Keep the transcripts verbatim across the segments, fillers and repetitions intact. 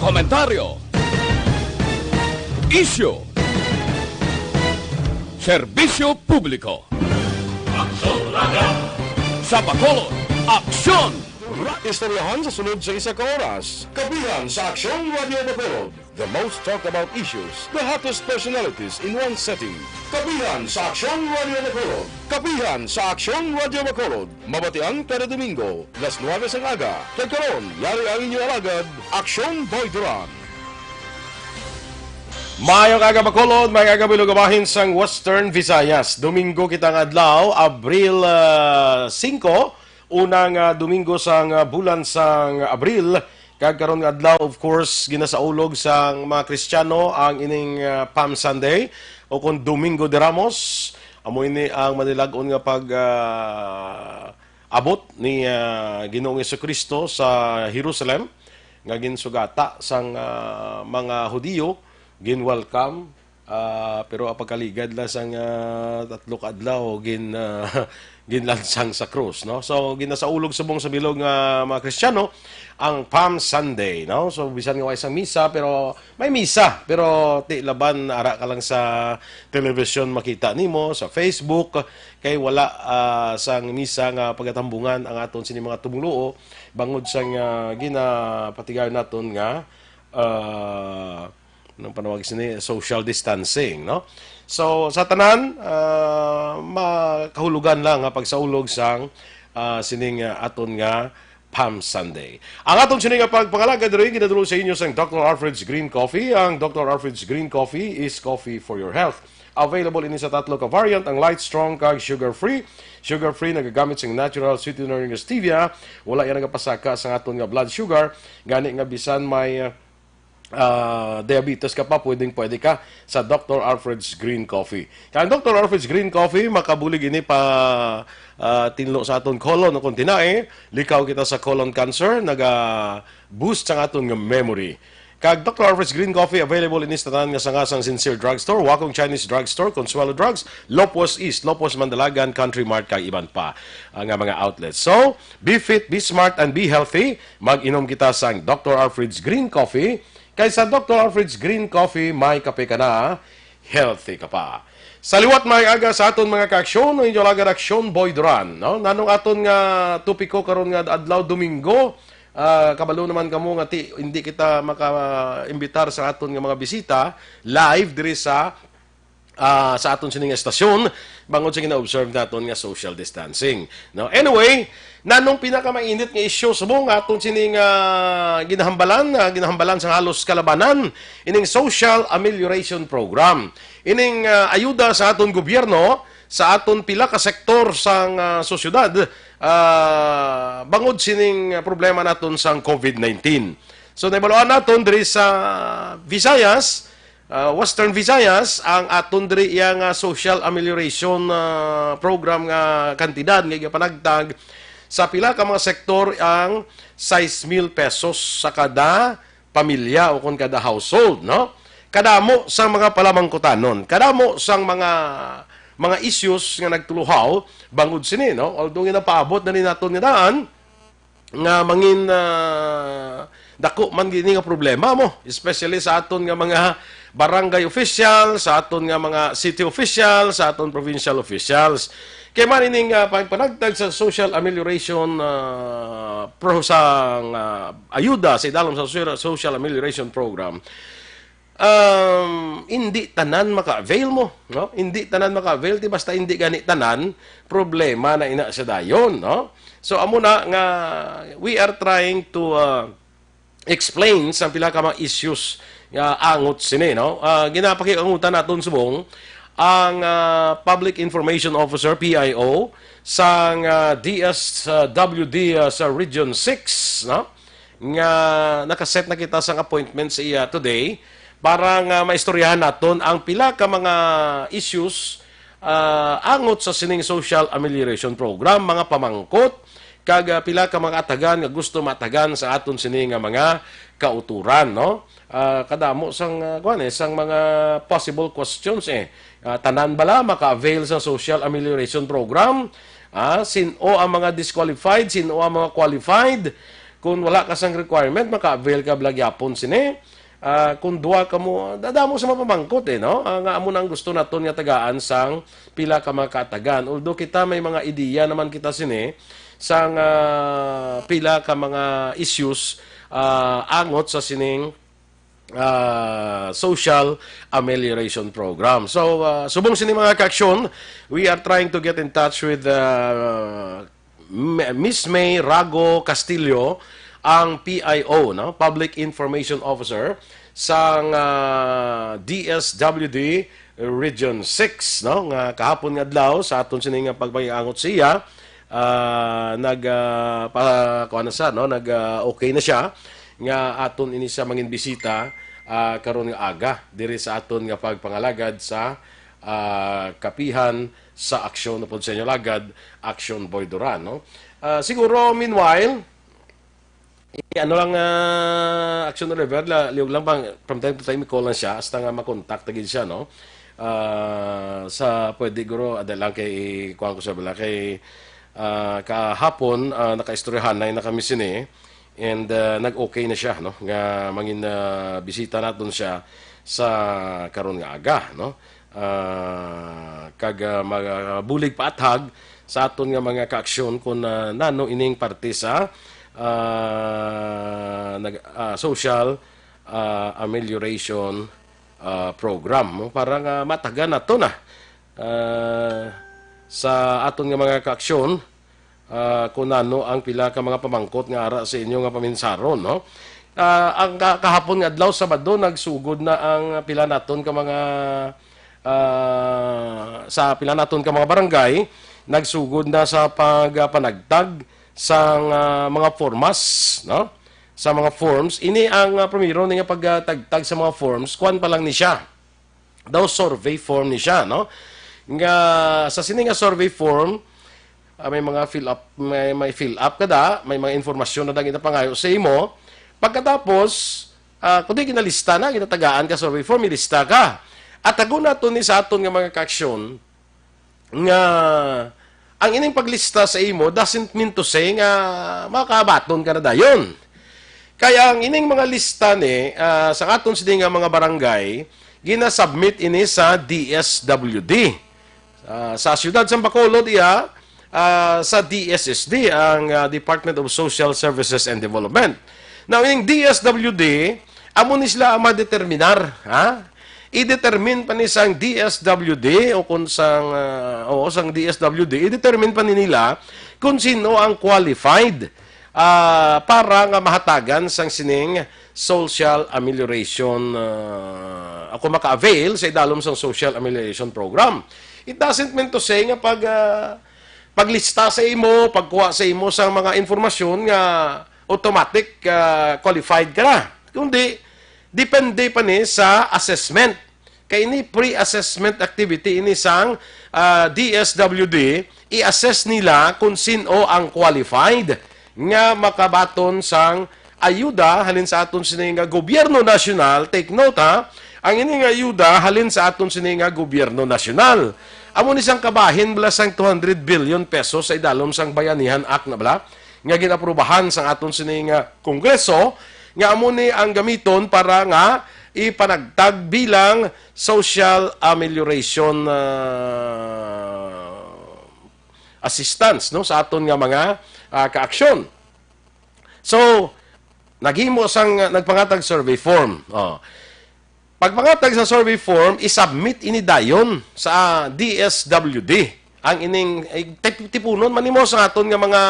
Komentaryo. Isyu. Serbisyo publiko. Sa Bacolod, aksyon! Istoryahan sa sunod sa isa ka oras. Kapihan sa Aksyon Radio Bacolod. The most talked about issues, the hottest personalities in one setting. Kapihan sa Aksyon Radio Bacolod. Kapihan sa Aksyon Radio Bacolod. Mabatian kada Domingo, las nuebe sang aga. Kag karon, yari ang inyo alagad, Aksyon Boy Duran. Maayong aga, Bacolod. Maayong aga, mga kabahin sang Western Visayas. Domingo kita nga adlaw, Abril, ah, singko, unang, ah, Domingo sang, ah, bulan sang Abril. Kag karon nga adlaw, of course, ginasaulog sang mga Kristiyano ang ining, ah, Palm Sunday o kon Domingo de Ramos. Amo ini ang manilag-on nga pag, ah, abot ni, ah, Ginoong Jesu-Cristo sa Jerusalem, nga ginsugata sang, ah, mga Hudiyo, gin-welcome, ah, pero ang pagkaligad lang sang, ah, tatlo ka adlaw, gin-, ah, ginlansang sa krus, no? So, ginasaulog subong sa bilog nga mga Kristiyano ang Palm Sunday, no? So, bisan nga way sang misa, pero may misa, pero ti laban ara ka lang sa television makita nimo, sa Facebook, kay wala, ah, sang misa nga pagatambungan ang aton sini mga tumuluo bangod sang, ah, ginapatigayon naton nga, ah, anong panawag sini, social distancing, no? So, sa tanan, ah, makahulugan lang nga pagsaulog sang, ah, sining, ah, aton nga Palm Sunday. Ang aton sini nga pagpangalagad diri ginadulong sa inyo sang Doctor Alfred's Green Coffee. Ang Doctor Alfred's Green Coffee is coffee for your health. Available ini sa tatlo ka variant, ang light, strong, kag sugar-free. Sugar-free, nagagamit sing natural sweetener nga stevia. Wala yan nagapasaka sa aton nga blood sugar. Gani nga bisan may, ah, ah, diabetes ka pa, pwedeng-pwede ka sa Doctor Alfred's Green Coffee. Kaya ang Doctor Alfred's Green Coffee, makabulig ini pa, ah, tinlo sa aton colon o kung tinai, likaw kita sa colon cancer, naga-boost sa aton nga memory. Kag Doctor Alfred's Green Coffee available ini sa tanan nga sanga sang Sincere Drugstore, Wakong Chinese Drugstore, Consuelo Drugs, Lopos East, Lopos Mandalagan, Country Mart, kag iban pa, ah, nga mga outlets. So, be fit, be smart, and be healthy. Mag-inom kita sang Doctor Alfred's Green Coffee. Kay sa Doctor Alfred's Green Coffee, may kape ka na, healthy ka pa. Sa liwat, may aga sa aton mga kaaksyon, ang inyo lagad aksyon, Boy Duran, no? Nanong aton nga topiko karon nga adlaw, Domingo, ah, kabalo naman kamo nga ti, hindi kita maka-imbitar sa aton nga mga bisita live diri sa, ah, sa aton sining estasyon, bangod sa gina-observe naton nga social distancing, no? Anyway, nanong pinakamainit nga isyu subong nga aton sining, ah, ginahambalan, ah, ginahambalan sa halos kalabanan, ining Social Amelioration Program. Ining, ah, ayuda sa aton gobyerno, sa aton pila ka sektor sang, ah, sosyedad, ah, bangod sining, ah, problema naton sang COVID nineteen. So, nahibaluan naton diri sa Visayas, ah, Western Visayas, ang aton diri iya nga social amelioration, ah, program nga kantidad nga igapanagtag sa pila ka mga sektor ang sais mil pesos sa kada pamilya o kon kada household, no? Kadamo sang mga palamangkutanon, kadamo sang mga, mga issues nga nagtuluhaw bangod sini, no? Although ginapaabot na ni naton nga daan, nga mangin, ah, dako man gini nga problema mo, especially sa aton nga mga barangay official, sa aton nga mga city official, sa aton provincial officials. Kay man ining, ah, pagpanagtag sa social amelioration, ah, pro-, sa, ah, ayuda sa idalom sa social, social amelioration program, um, hindi tanan maka-avail mo, no? Hindi tanan maka-avail, di basta hindi gani tanan, problema na ina sa dayon, no? So, amo na nga we are trying to, uh, explain sa pila ka mga issues nga angot sini, no? Ah, ginapakiangutan naton subong ang, ah, Public Information Officer, P I O, sang, ah, D S W D, ah, sa Region six, no? Nga nakaset na kita sang appointment sa iya today para nga maistoryahan naton ang pila ka mga issues, ah, angot sa sining social amelioration program, mga pamangkot, kag, ah, pila ka mga atagan nga gusto matagan sa aton sini nga mga kauturan, no? Ah, kadamo sang, ah, kuwan, eh, sang mga possible questions, eh. Ah, tanan bala maka-avail sa social amelioration program? Ah, sin-o ang mga disqualified? Sin-o ang mga qualified? Kung wala ka sang requirement, maka-avail ka bala gyapon sini. Ah, kung duha ka mo, dadamo sa mapamangkot eh, no? Ah, nga amo na ang gusto naton nga tagaan sang pila ka mga kaatagan. Although kita may mga ideya naman kita sini sang ah, pila ka mga issues ah, angot sa sining ah, social amelioration program. So, ah, subong sini mga kaaksyon, we are trying to get in touch with uh, M- Miss May Rago Castillo, ang P I O, no? Public Information Officer sang ah, D S W D Region six, no? Nga kahapon nga adlaw sa aton sini nga pagpangiangot siya, ah, nag ah, pa, kuwan na siya, no? Nag ah, okay na siya nga aton ini siya mangin bisita ah, karon nga aga diri sa aton nga pagpangalagad sa ah, kapihan sa Aksyon upod sa inyo lagad, Aksyon Boy Duran, no? Ah, siguro, meanwhile, eh, ano lang, ah, Aksyon Oliver, la, liog lang bang from time to time i-call lang siya hasta nga makontak ta gid siya, no? Ah, sa pwede guro, ada lang kay kuan ko sa bala kay ah, kahapon ah, nakaistoryahanay na kami sini and ah, nag-okay na siya, no, nga mangin ah, bisita naton siya sa karon nga aga, no? Ah, kag ah, magabulig paathag sa aton nga mga kaaksyon kung ah, nano ining parte sa ah, nag, ah, social ah, amelioration ah, program, no? Para nga matagan nato na ah, sa aton nga mga kaaksyon ah, kung ano ang pila ka mga pamangkot nga ara sa inyo nga paminsaron, no? Ah, ang ka- kahapon nga adlaw, Sabado, nagsugod na ang pila naton ka mga ah, sa pila naton ka mga barangay, nagsugod na sa pagpanagtag sang ah, mga formas, no? Sa mga forms. Ini ang ah, primero ni nga pagtagtag sa mga forms, kuan pa lang ni siya. Daw survey form ni siya, no? Nga sa sini nga survey form, ah, may mga fill up, may, may fill up ka da, may mga informasyon na da ginapangayo sa imo. Pagkatapos, ah, kundi ginalista na, ginatagaan ka survey form, ilista ka. At tago nato ni sa aton nga mga kaaksyon nga ang ining paglista sa imo doesn't mean to say nga makabaton ka na dayon. Kaya ang ining mga lista ni ah, sa aton sini nga mga barangay, ginasubmit ini sa D S W D. Ah, sa siyudad sang Bacolod iya, ah, sa D S S D, ang ah, Department of Social Services and Development. Now, ining D S W D, amo ni sila ang madeterminar, ha? I-determine pa ni sang D S W D o kung sang ah, o sang D S W D, i-determine pa ni nila kung sino ang qualified ah, para nga mahatagan sang sining social amelioration ah, ako maka-avail sa idalom sang social amelioration program. It doesn't mean to say nga pag ah, paglista sa imo, pagkuha sa imo sang mga informasyon nga automatic ah, qualified ka na. Kundi depende pa ni sa assessment. Kay ini pre-assessment activity ini sang ah, D S W D, i-assess nila kung sin-o ang qualified nga makabaton sang ayuda halin sa aton sini nga gobyerno nasyonal. Take note, ha, ang ini nga ayuda halin sa aton sini nga gobyerno nasyonal. Amo ni sang kabahin bala sang two hundred billion pesos sa idalom sang Bayanihan Act na bala nga ginaprubahan sang aton sini nga Kongreso, nga amo ni ang gamiton para nga ipanagtag bilang social amelioration ah, assistance, no, sa aton nga mga ah, kaaksyon. So, naghimo sang nagpangatag survey form. Oh. Pagpangatag sa survey form, isubmit ini dayon sa D S W D. Ang ining eh, tip- tipunon man nimo sa aton nga mga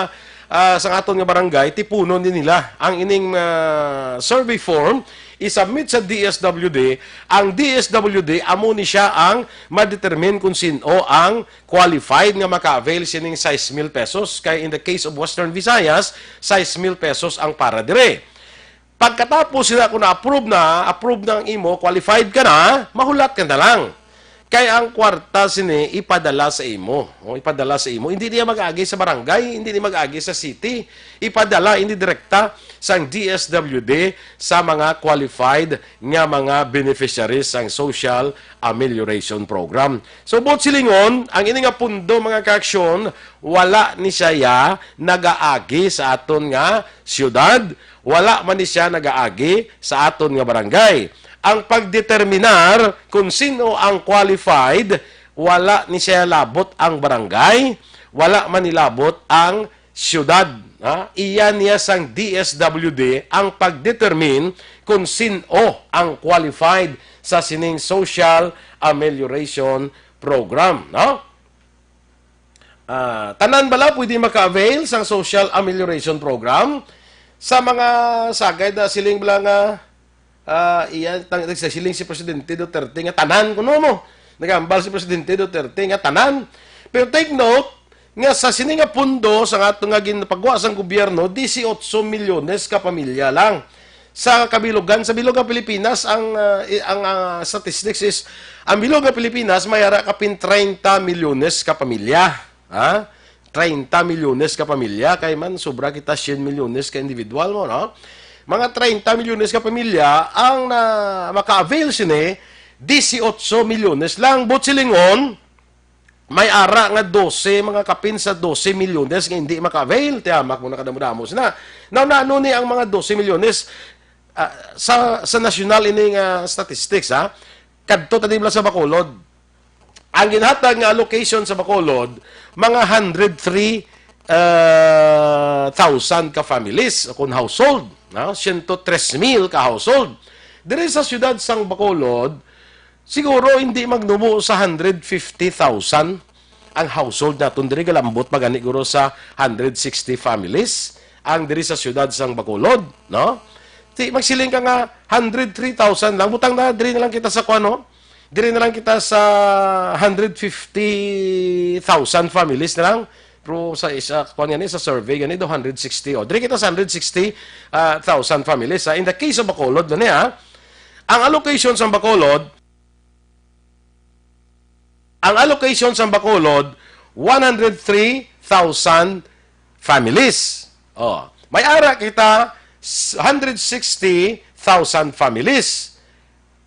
ah, sa aton nga barangay, tipunon din nila ang ining ah, survey form, isubmit sa D S W D. Ang D S W D amo ni siya ang madetermine kung sino ang qualified nga maka-avail sining sais mil pesos. Kay in the case of Western Visayas, sais mil pesos ang para dire. Pagkatapos sila kung na-approve na, approve na ang imo, qualified ka na, mahulat ka na lang. Kay ang kwarta sini ipadala sa imo. O, ipadala sa imo. Hindi niya mag-agi sa barangay, hindi niya mag-agi sa city. Ipadala, hindi direkta sang D S W D sa mga qualified nga mga beneficiaries sang Social Amelioration Program. So, buot silingon, ang ini nga pundo, mga kaaksyon, wala ni siya ya nagaagi sa aton nga siyudad, wala man ni siya nagaagi sa aton nga barangay. Ang pagdeterminar kung sino ang qualified, wala ni siya labot ang barangay, wala man ni labot ang siyudad. Ha? Iya niya sang D S W D ang pagdetermine kung sin-o ang qualified sa sining Social Amelioration Program, no? Ah, tanan bala pwede maka-avail sang Social Amelioration Program? Sa mga sagad na siling bala nga, ah, iya, tang-, nagsasiling si Presidente Duterte nga tanan, kuno mo. Nagambal si Presidente Duterte nga tanan. Pero take note nga sa sini nga pundo sa ato nga ginpagwa sang gobyerno, disiotso milyones ka pamilya lang. Sa kabilugan, sa bilog nga Pilipinas, ang, ah, i-, ang, ah, statistics is, ang bilog nga Pilipinas may ara kapin treinta milyones ka pamilya. Ha? Treinta milyones ka pamilya, kay man sobra kita syen milyones ka individual mo, no? Mga treinta milyones ka pamilya ang na maka-avail sini, disiotso milyones lang. Buot silingon, may ara nga dose, mga kapin sa dose milyones nga hindi maka-avail. Tiyamak mo na kadamo-damo sina. Now, naano ni ang mga dose milyones, ah, sa, sa national ini nga statistics, ha? Kadto ta di lang sa Bacolod. Ang ginhatag nga allocation sa Bacolod, mga hundred three, ah, thousand ka families o kun household, no? Siyento tres mil ka household. Diri sa siyudad sang Bacolod, siguro hindi magnumo sa hundred fifty thousand ang household naton diri, galambot pa gani guro sa hundred sixty families ang diri sa siyudad sang Bacolod, no? Ti, magsiling ka nga hundred three thousand lang, butang na, diri na lang kita sa kuan, no? Diri na lang kita sa hundred fifty thousand families na lang. Pero sa isa, kuan gani, sa survey gani, daw hundred sixty. O, diri kita sa hundred sixty, ah, thousand families, ha? In the case of Bacolod, gani, ha? Ang allocation sa Bacolod, ang allocation sa Bacolod, one hundred three thousand families. O, may ara kita, s-, hundred sixty thousand families.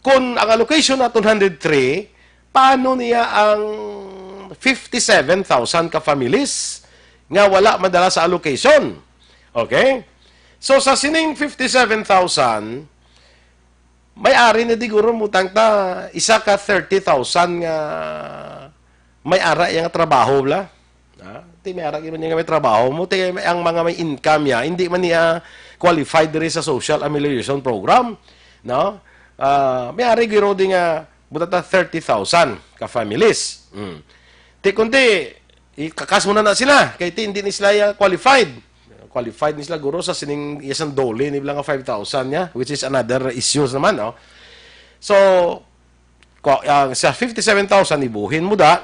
Kung ang allocation naton hundred three, paano niya ang fifty-seven thousand ka families nga wala madala sa allocation? Okay? So, sa sining fifty-seven thousand, may ari na di guro, mutang ta, isa ka thirty thousand nga may ara iya nga trabaho, bala. Ha? Ti may ara gyud man niya nga may trabaho mo, ti ang mga may income ya, hindi man niya qualified diri sa Social Amelioration Program, no? Ah, may ari guro di nga, buta ta, thirty thousand ka families. Mm. Ti kundi, ikakas mo na na sila, kay ti hindi ni sila ya qualified. Qualified ni sila guro sa sining, iya sang dole ni bala nga five thousand niya, which is another issues naman, no? So, ko-, ang sa fifty-seven thousand ibuhin mo da,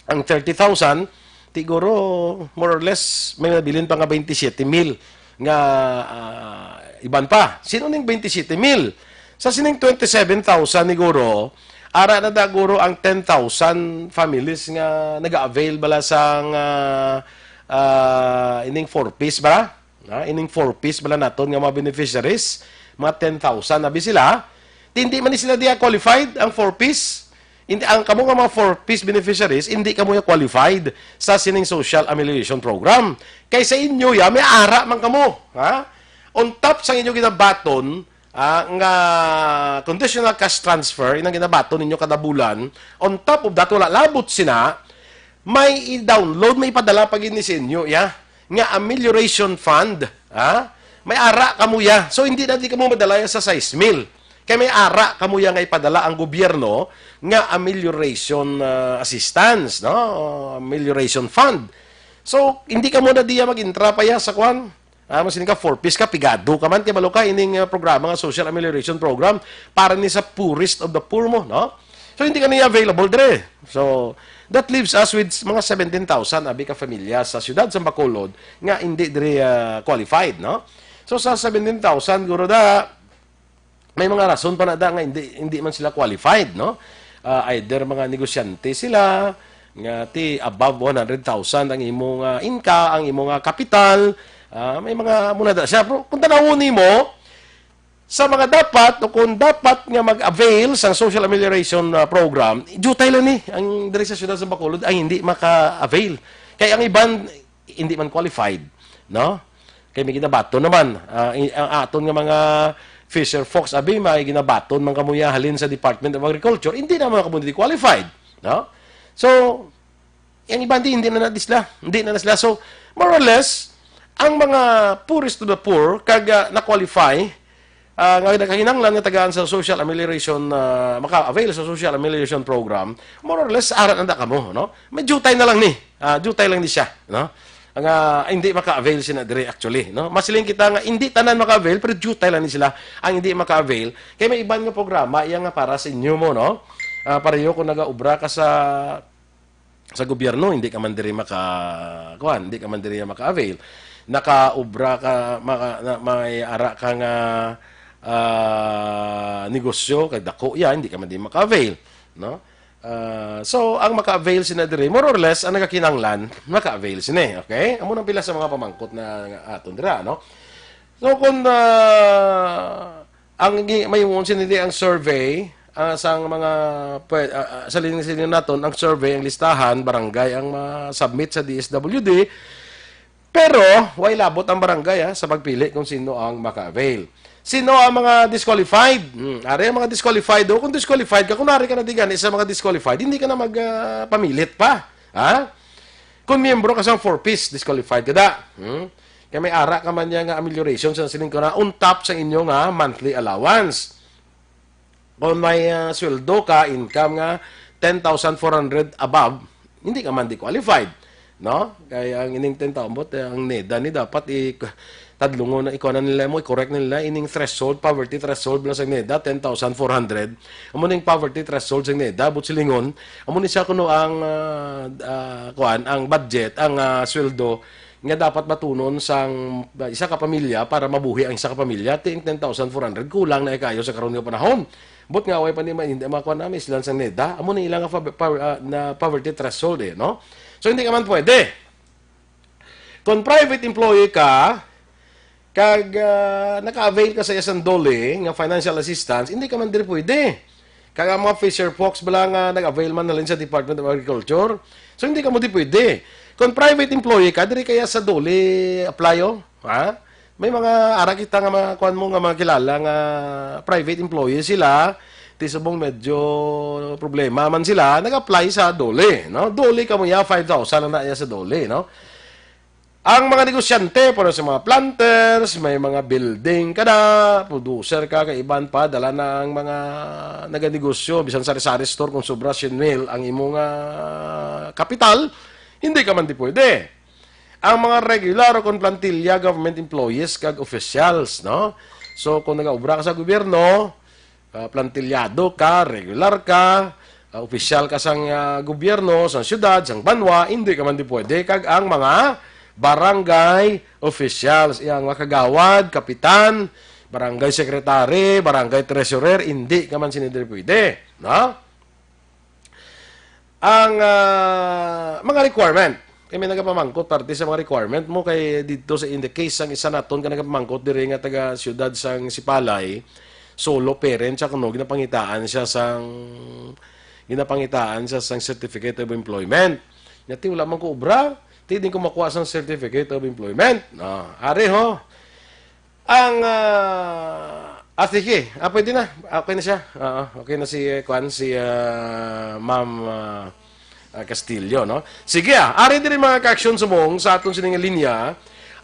ang thirty thousand, siguro, more or less, may nabilin pa nga twenty-seven mil nga, ah, iban pa. Sino ning twenty-seven mil? Sa sining twenty-seven thousand ni guro, ara na da guro ang ten thousand families nga nag-avail bala sang, ah, ah, ining four Ps bala? Ha, ining four Ps bala naton nga mga beneficiaries, mga ten thousand abi sila. Ti hindi man ni sila diya qualified, ang four Ps. Hindi, ang kamo nga mga four Ps beneficiaries, hindi kamo ya qualified sa sining Social Amelioration Program. Kay sa inyo ya, may ara man kamo, ha? On top sa inyo ginabaton, ah, nga conditional cash transfer, inang ginabaton ninyo kada bulan, on top of that, wala labot sina, may i-download, may ipadala pa gid ni sa inyo, ya, nga amelioration fund, ha? May ara kamo ya. So, hindi na di kamo madala ya sa sais mil. Kay may ara kamo ya nga ipadala ang gobyerno nga amelioration, ah, assistance, no? Amelioration fund. So, hindi kamo na diya mag-intra pa ya sa kwan. Ah, mas ka four Ps ka, pigado ka man, kay balo ka, ining, ah, programa nga Social Amelioration Program para ni sa poorest of the poor mo, no? So, hindi ka niya available dire. So, that leaves us with mga seventeen thousand abi ka familia sa siyudad sa Bacolod nga hindi dire, ah, qualified, no? So, sa seventeen thousand, guro da, may mga rason pa na da nga hindi, hindi man sila qualified, no? ah, either mga negosyante sila nga ti above one hundred thousand ang imo nga inka, ang imo nga kapital, ah, may mga muna da siya. Pero kung tanawon nimo, sa mga dapat o kung dapat nga mag-avail sa social amelioration, ah, program, jutay lang ni ang diri sa siyudad sa Bacolod ay hindi maka-avail. Kay ang iban hindi man qualified, no? Kay may ginabaton naman, ah, i-, ang aton nga mga fisher folks, abi, may ginabaton man kamuya halin sa Department of Agriculture, hindi naman kamo hindi qualified, no? So, ang iban di, hindi na na sila, hindi na na sila. So, more or less, ang mga poorest of the poor, kag, ah, na-qualify, ah, nga nagkakinahanglan nga tagaan sa social amelioration, ah, maka-avail sa social amelioration program, more or less, ara na kamo, no? May jutay na lang ni. Ah, jutay lang ni siya, no? Nga, ay, hindi maka-avail sina dire, actually, no? Masiling kita nga hindi tanan maka-avail, pero jutay lang ni sila ang hindi maka-avail. Kay may iban nga programa, iya nga para sa inyo mo, no? Ah, pareho kung nagaobra ka sa sa gobyerno, hindi ka man diri maka, kuwan, hindi ka man diri maka-avail. Nakaobra ka, maka, na, may ara ka nga, ah, negosyo, kay dako iya, hindi ka man diri maka-avail, no? Ah, so, ang maka-avail sina diri, more or less, ang nagakinanglan, maka-avail sini, okay? Amo nang pila sa mga pamangkot na nga aton dira, no? So, kung, ah, ang gi-, may unsin hindi ang survey, ah, sang mga pwe-, ah, ah, sa lining-lining naton, ang survey, ang listahan, barangay ang ma-submit sa D S W D, pero way labot ang barangay, ah, sa pagpili kung sino ang maka-avail. Sino ang mga disqualified? Hmm, ari ang mga disqualified. O kung disqualified ka, kung nari ka na di gani sa mga disqualified, hindi ka na mag, ah, pamilit pa. Ha? Kung miyembro ka sa four Ps, disqualified ka da. Hmm? Kaya may ara ka man niya nga amelioration sa siling ko na on top sa inyo nga monthly allowance. Kung may, ah, sweldo ka, income nga ten thousand four hundred above, hindi ka man di qualified, no? Kaya ang ining ten thousand, ambot, eh, ang NEDA ni dapat i-, tadlungon na, ikuha na nila mo, i-correct nila ining threshold, poverty threshold lang sa NEDA, ten thousand four hundred. Amo ning poverty threshold sa NEDA, but silingon, amo ni siya kuno ang, ah, ah, kuan, ang budget, ang, ah, sweldo nga dapat matunon sang isa ka pamilya para mabuhi ang isa ka pamilya, ti ang ten thousand four hundred kulang na kayo sa karon nga panahon. But nga, way pa ni ma-, hindi makuha na, may silang sang NEDA, amo ni ilang nga pa-, pa-, ah, na poverty threshold eh, no? So, hindi ka man pwede. Kung private employee ka, kag, ah, naka-avail ka sa isang DOLE nga financial assistance, hindi ka man diri pwede. Kag ang mga fisher folks bala nga nag-avail man halin sa Department of Agriculture, so hindi ka mo di pwede. Kung private employee ka, diri kaya sa DOLE apply, oh. Ha? May mga ara kita nga mga kuan mo nga mga kilala nga private employee sila, ti subong medyo problema man sila, nag-apply sa DOLE, no? DOLE ka mo ya, five thousand lang na iya sa DOLE, no? Ang mga negosyante, pero sa mga planters, may mga building ka na, producer ka, kaiban pa, dala na ang mga naganegosyo, bisan sari-sari store, kung sobra cien mil ang imo nga kapital, hindi ka man di pwede. Ang mga regular o kung plantilla, government employees, kag officials, no? So, kung nagaobra ka sa gobyerno, ah, plantilyado ka, regular ka, ah, opisyal ka sang, ah, gobyerno, sang syudad, sang banwa, hindi ka man di pwede. Kag ang mga barangay officials, iya nga kagawad, kapitan, barangay secretary, barangay treasurer, hindi ka man sini diri pwede, no? Ang, ah, mga requirement. Kay may nagapamangkot parte sa mga requirement mo kay dito sa, in the case sang isa naton ka nagapamangkot diri nga taga siyudad sang Sipalay, solo parent siya kuno, ginapangitaan siya sang, ginapangitaan siya sang certificate of employment. Nya ti wala man ko obra, ti din ko makuha sang certificate of employment. Ah, ari ho. Ang, ah, ah, sige. Ah, pwede na. Okay na siya. Oo, okay na si, eh, kuan, si, ah, Ma'am, ah, ah, Castillo, no? Sige, ah. Ari diri, mga ka-aksyon subong sa aton sining linya,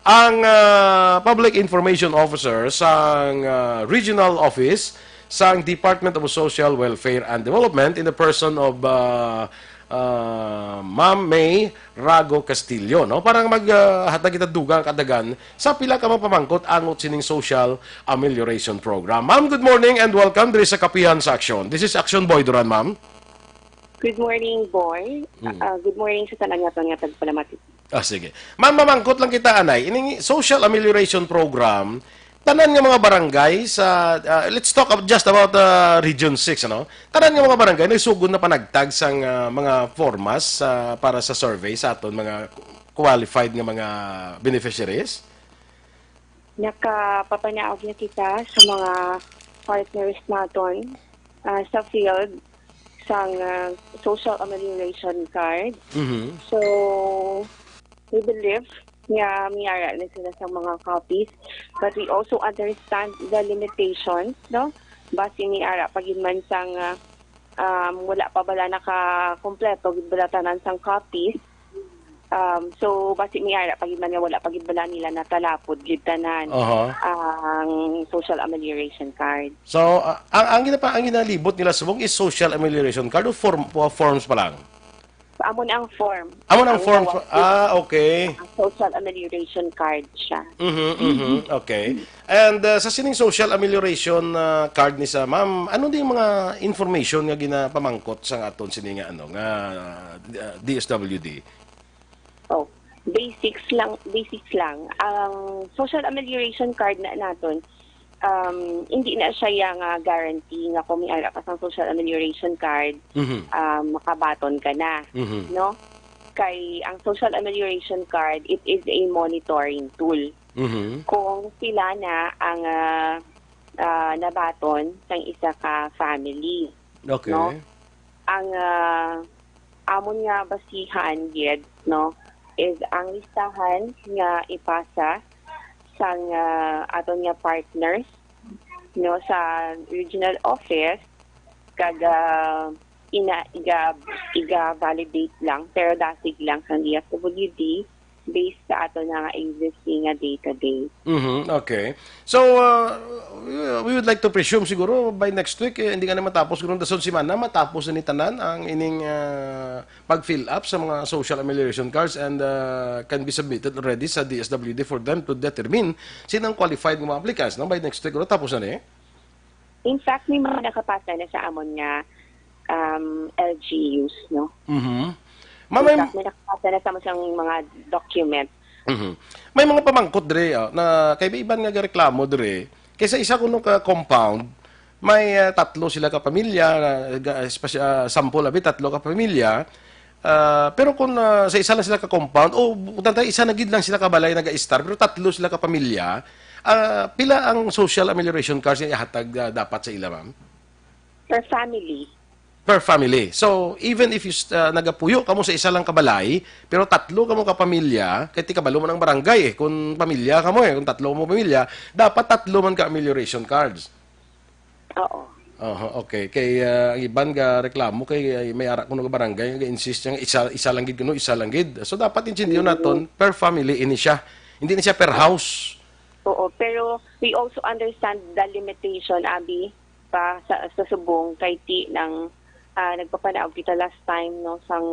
ang, ah, Public Information Officer sang, ah, Regional Office sang Department of Social Welfare and Development in the person of, ah, ah, Ma'am May Rago Castillo, no? Para mag, ah, hatag kita dugang kadagan sa pila ka mga pamangkot angot sining social amelioration program. Ma'am, good morning and welcome diri sa Kapihan sa Aksyon. This is Action Boy Duran, ma'am. Good morning, Boy. Mm. Ah, good morning sa tanan nga nga tagpalamati. Ah, sige. Ma'am, mamangkot lang kita, anay. Ining social amelioration program, Tanan nga mga barangay sa, ah, let's talk ab-, just about, ah, Region six, ano? Tanan nga mga barangay nagsugod na panagtag sang, ah, mga formas, ah, para sa survey sa aton mga qualified nga mga beneficiaries? Nakapapanaog na kita sa mga partners naton, ah, sa field sang, ah, social amelioration card. Mhm. So, we believe nga may ara na sila sa mga copies, but we also understand the limitations, no? Basi may ara pa gid man sang, ah, um, wala pa bala nakakompleto gid bala tanan sang copies. Um, so, basi may ara pa gid man nga wala pa gid bala nila natalapod gid tanan Aha. ang social amelioration card. So, ah, ang, ang ginapa-, ang ginalibot nila subong is social amelioration card o form, o forms pa lang? Amo na ang form. Amo na ang Ang forms tawag pa, ah, okay. Ang social amelioration card siya. Mhm, mhm, okay. And, ah, sa sining social amelioration, ah, card ni sa ma'am, ano din mga information nga ginapamangkot sa aton sini nga, ano, nga, ah, D S W D? Oh, basics lang, basics lang. Ang social amelioration card na naton, um, hindi na siya ya nga guarantee nga kung may ara ka sang social amelioration card, Mhm. um, makabaton ka na, Mhm. no? Kay ang social amelioration card, it is a monitoring tool. Mhm. Kung sila na ang, ah, ah, nabaton sang isa ka family, Okay. no? Ang, ah, amon nga basihan gid, no, is ang listahan nga ipasa sang, ah, aton nga partners, no, sa regional office, kag, ah, ina-, iga-, iga-validate lang, pero dasig lang sang D S W D based sa aton nga existing nga database. Mhm, okay. So, uh, we would like to presume siguro by next week, eh, hindi nga na matapos, siguro dason semana, matapos na ni tanan ang ining, uh, pag-fill up sa mga social amelioration cards and, uh, can be submitted already sa D S W D for them to determine sino ang qualified nga mga applicants. No? By next week, siguro, tapos na ni. In fact, may mga nakapasa na sa amon nga, um, L G Us, no? Mhm. Ma-, may In fact, may nakapasa na sa amon siyang mga document. Mhm. May mga pamangkot dire, ah, na kay may iban nga gareklamo dire. Kay sa isa kuno ka compound, may, ah, tatlo sila ka pamilya, ah, ga-, espesyal, ah, sample abi, tatlo ka pamilya. Ah, pero kung, ah, sa isa lang sila ka compound, o kung tantay, isa na gid lang sila ka balay naga-istar, pero tatlo sila ka pamilya, ah, pila ang social amelioration cards nga ihatag, ah, dapat sa ila, ma'am? Per family. Per family. So, even if you st-, ah, nagapuyo kamo sa isa lang ka balay, pero tatlo kamo ka pamilya, kay ti kabalo man ang barangay, eh, kung pamilya kamo, eh, kung tatlo kamo pamilya, dapat tatlo man ka amelioration cards. Oo. Aha, okay. Kay, ah, ang iban ga reklamo kay, ay, may ara kuno nga barangay nga insist nga isa, isa lang gid kuno, isa lang gid. So, dapat intindihan Mhm. naton, per family ini siya. Hindi ni siya per house. Oo, pero we also understand the limitation, abi, pa sa, sa subong kay ti nang, ah, nagpapanaog kita last time, no, sang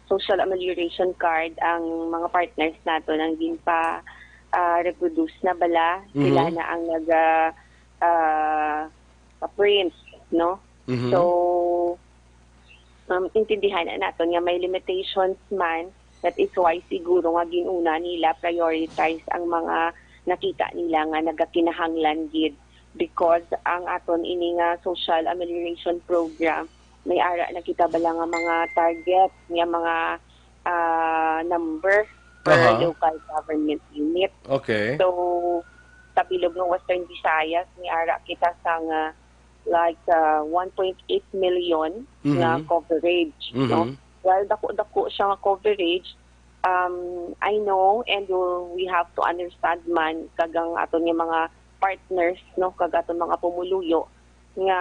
social amelioration card ang mga partners nato nang din pa, ah, reproduce na bala, sila Mhm. na ang nag, ah, ah, pa-print, no? Mhm. So, um, intindihan na naton nga may limitations man, that is why siguro nga ginuna nila prioritize ang mga nakita nila nga nagakinahanglan gid, because ang aton ini nga social amelioration program, may ara na kita bala nga mga target nga mga, ah, number per Aha. local government unit. Okay. So, sa bilog ng Western Visayas, may ara kita sa nga, like, ah, one point eight million nga Mhm. coverage, no? Mhm. While dako-dako siya nga coverage, um, I know and, uh, we have to understand man kag ang aton nga mga partners, no, kag aton mga pumuluyo nga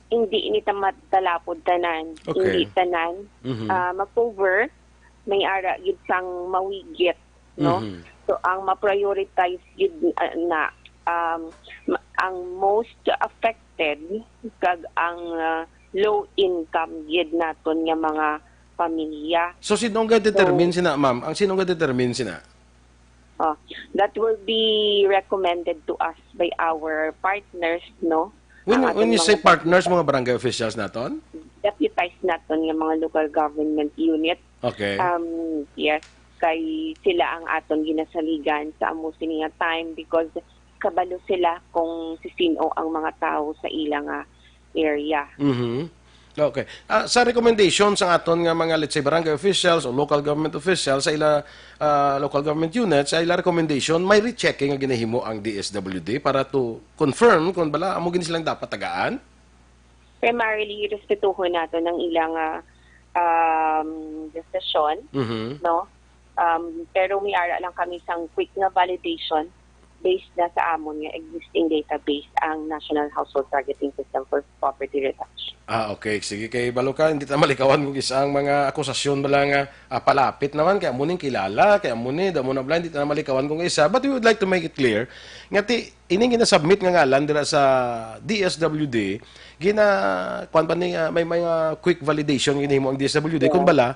hindi ini ta matalapod tanan, Okay. hindi tanan, Mhm. ah, ma-cover, may ara gid sang mawigit, no? Mhm. So, ang ma-prioritize gid, ah, na, um, ma-, ang most affected kag ang, ah, low income gid naton nga mga pamilya. So, sino ang ga-determine So, sina, ma'am? Ang sino ang ga-determine sina? Oh, that will be recommended to us by our partners, no? When, Ang when aton you mga say partners, mga barangay officials naton? Deputized naton nga mga local government unit. Okay. Um, yes, kay sila ang aton ginasaligan sa amo sini nga time because kabalo sila kung sisino ang mga tawo sa ila nga area. Mhm. Okay. Ah, sa recommendation sa aton nga mga, let's say, barangay officials o local government officials sa ila, ah, local government units, sa ila recommendation, may rechecking nga ginahimo ang D S W D para to confirm kung bala amo gini silang dapat tagaan? Primarily, respetuhon nato ang ilang ah, um, desisyon, Mhm. no? Um, pero may ara lang kami sang quick nga validation based na sa amon nga existing database ang National Household Targeting System for Poverty Reduction. Ah, okay. Sige, kay balo ka, hindi ta malikawan kung isa ang mga akusasyon bala nga ah, palapit naman, kay amo ning kilala, kay amo ni, damo na bala, hindi ta na malikawan kung isa. But we would like to make it clear nga ti ining ginasubmit nga ngalan dira sa D S W D, gina kuan pa ni ah, may mga quick validation ginahimo ang D S W D kung Yeah. bala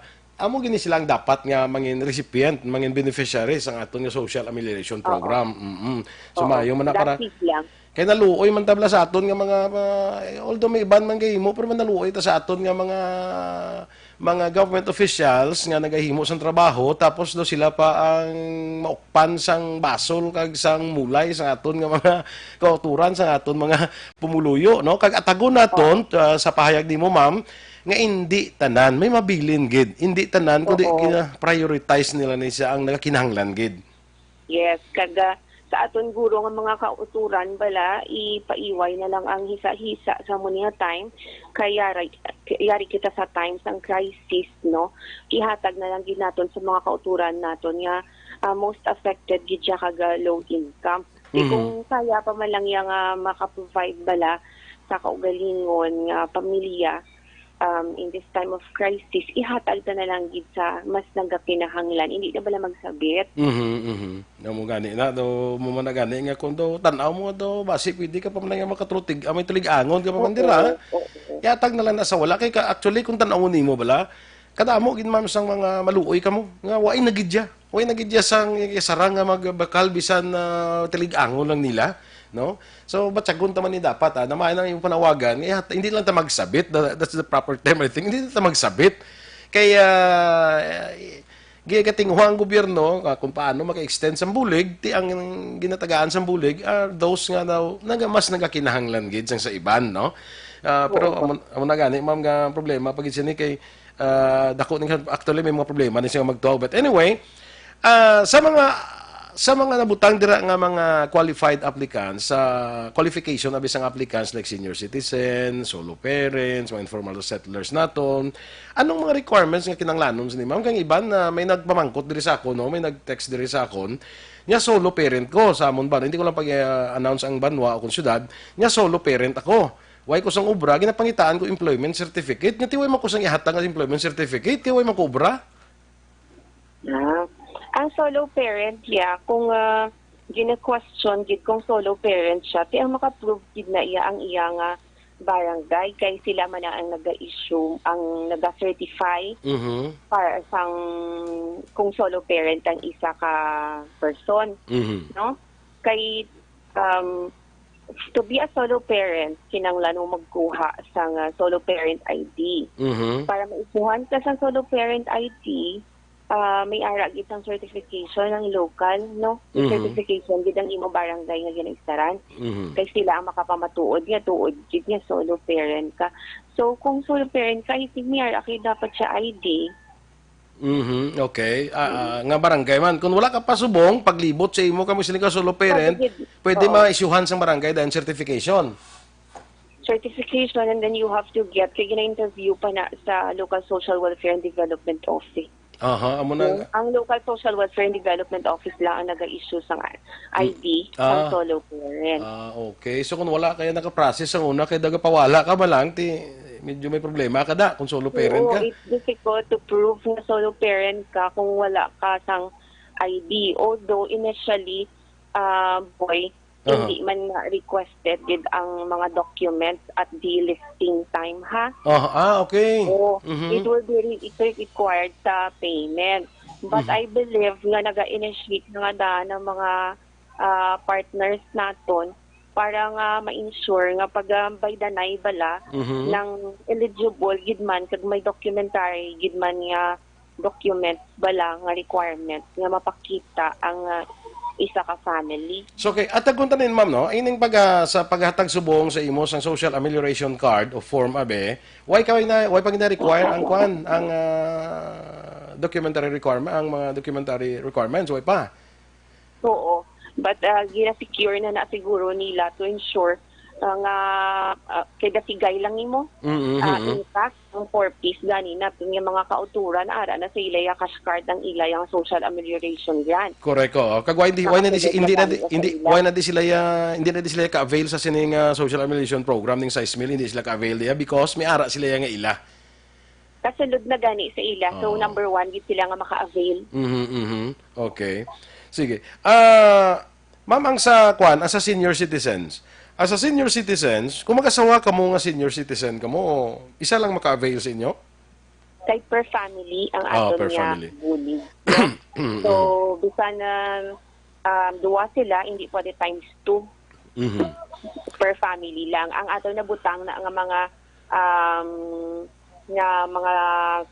amo gini sila ang dapat nga mangin recipient, mangin beneficiary sa aton nga social amelioration Oo. program. Mm. So Oo. maayo man na para Drastic lang. Kay naluoy man tabla sa aton nga mga, mga although may iban man gahimo, pero man naluoy ta sa aton nga mga mga government officials nga nagahimo sang trabaho, tapos daw sila pa ang maukpan sang basol kag sang mulay sa aton nga mga kauturan, sa aton mga pumuluyo, no? Kag atagon naton ah, sa pahayag nimo, ma'am, nga indi tanan, may mabilin gid, indi tanan, kundi Oo. kina-prioritize nila ni siya ang nagakinahanglan gid. Yes, kag ah, sa aton guro nga mga kauturan bala, ipaiway na lang ang hisa-hisa sa amo nga time, kay yari, yari kita sa time sang crisis, no? Ihatag na lang gid naton sa mga kauturan naton nga ah, most affected gid siya kag ah, low income. Di Mhm. kung kaya pa man lang iya nga maka-provide bala sa kaugalingon nga pamilya, um, in this time of crisis, ihatag ta na lang gid sa mas nagakinahanglan. Hindi na bala magsabit. Mhm, mhm. Amo gani na, do mo man na gani nga kung do tan-aw mo do basi pwede ka pa man nga makatrutig, ah, may tulig-angon ka pa man dira. Oo, oo. Yatag na lang na sa wala kay ka, actually kung tan-awon nimo bala, kadamo gid, ma'am, sang mga maluoy kamo nga waay na gid ya. Waay na gid ya sang sarang nga magbakal bisan ah, tulig-angon lang nila, no? So batyagon ta man ni dapat ah, na maayo na imong panawagan, nga ihat- hindi lang ta magsabit, tha- that's the proper term, I think. Hindi lang ta magsabit. Kay ah, ginatinguha ang gobyerno ah, kung paano maka-extend sang bulig, ti ang ginatagaan sang bulig are those nga daw naga, mas nagakinahanglan gid sang sa iban, no? Ah, pero Oo. amo, amo na gani, ma'am, nga problema pa gid sini kay ah, dako ning, actually may mga problema ni siya magtuaw. But anyway, ah, sa mga sa mga nabutang dira nga mga qualified applicants, sa qualification abi sang applicants like senior citizen, solo parents, mga informal settlers naton, anong mga requirements nga kinahanglanon sini, ma'am? Kay iban na may nagpamangkot diri sa akon, no? May nag-text diri sa akon. Nya solo parent ko sa amon ba? Hindi ko lang pag-announce ang banwa o kung syudad. Nya solo parent ako. Way ko sang obra, ginapangitaan ko employment certificate. Nga ti way man ko sang ihatag ang employment certificate, kay way man ko obra. Ah, ang solo parent, yeah, kung ah, gina-question gid kung solo parent siya, ti ang maka-prove gid na iya ang iya nga barangay, kay sila man na ang naga-issue, ang naga-certify Mhm. para sang kung solo parent ang isa ka person, Mhm. no? Kay um, to be a solo parent, kinahanglan mo magkuha sang ah, solo parent I D. Mhm. Para maissuehan ka sa solo parent I D, ah, may ara gid sang certification ang local, no? May Mhm. certification gid ang imo barangay nga ginaistaran. Mhm. Kay sila ang makapamatuod nga tuod gid nga solo parent ka. So kung solo parent ka, I think may ara kay dapat siya I D. Mhm. Okay. Ah, ah, nga barangay man. Kung wala ka pa subong, paglibot sa imo kamo sini ka solo parent, Pwede gid. pwede Oo. ma-issuehan sang barangay dahil certification. Certification, and then you have to get, kay gina-interview pa na sa local social welfare and development office. Aha, amo na. Ang local social welfare and development office lang ang naga-issue sang I D Ah. sa solo parent. Ah, okay. So kung wala kaya naka-process ang una, kay daga pawala ka ba lang, ti medyo may problema ka da kung solo parent Oo, ka. It's difficult to prove na solo parent ka kung wala ka sang I D. Although initially, ah, boy, Aha. Hindi man nga requested gid ang mga documents at the listing time, ha? Ah, ah, okay. Oo, Mhm. it will be re- it will required sa payment. But Mhm. I believe nga naga-initiate na nga daan ang mga ah, partners naton para nga ma-ensure nga pag ah, by the night bala Mhm. ng eligible gid man kag may documentary gid man nga documents bala nga requirements nga mapakita ang ah, isa ka family. So, okay, atagon ta nin, ma'am, no? Ining pag, ah, sa paghatag subong sa imo sang social amelioration card o form, abi, why ka na, why pa gina-require ang kwan, ang ah, documentary requirement, ang mga documentary requirements, why pa? Oo. But uh, gina-secure na na siguro nila to ensure uh, nga uh, kay dasigay lang imo Mm-hmm. uh, intact ang four Ps gani naton nga mga kauturan ara na sa ila ya cash card ang ila yang social amelioration grant. Correct, oo. Kag why hindi, why na di si, hindi na di, hindi, why na di sila ya, hindi na di sila ka-avail sa sining ah, social amelioration program ning sais mil, hindi sila ka-avail diya because may ara sila ya nga ila. Kasulod na gani sa ila. So Oo. Number one gid sila nga maka-avail. Mhm, mhm. Okay. Sige. Ah, ma'am, ang sa kwan, ang sa senior citizens. Ang sa senior citizens, kung mag-asawa kamo nga senior citizen kamo, isa lang maka-avail sa inyo? Kay per family ang Ah, aton per nga family. bully. So bisan na um, duwa sila, hindi pwede times two Mhm. per family lang. Ang aton nabutang na nga mga um, nga mga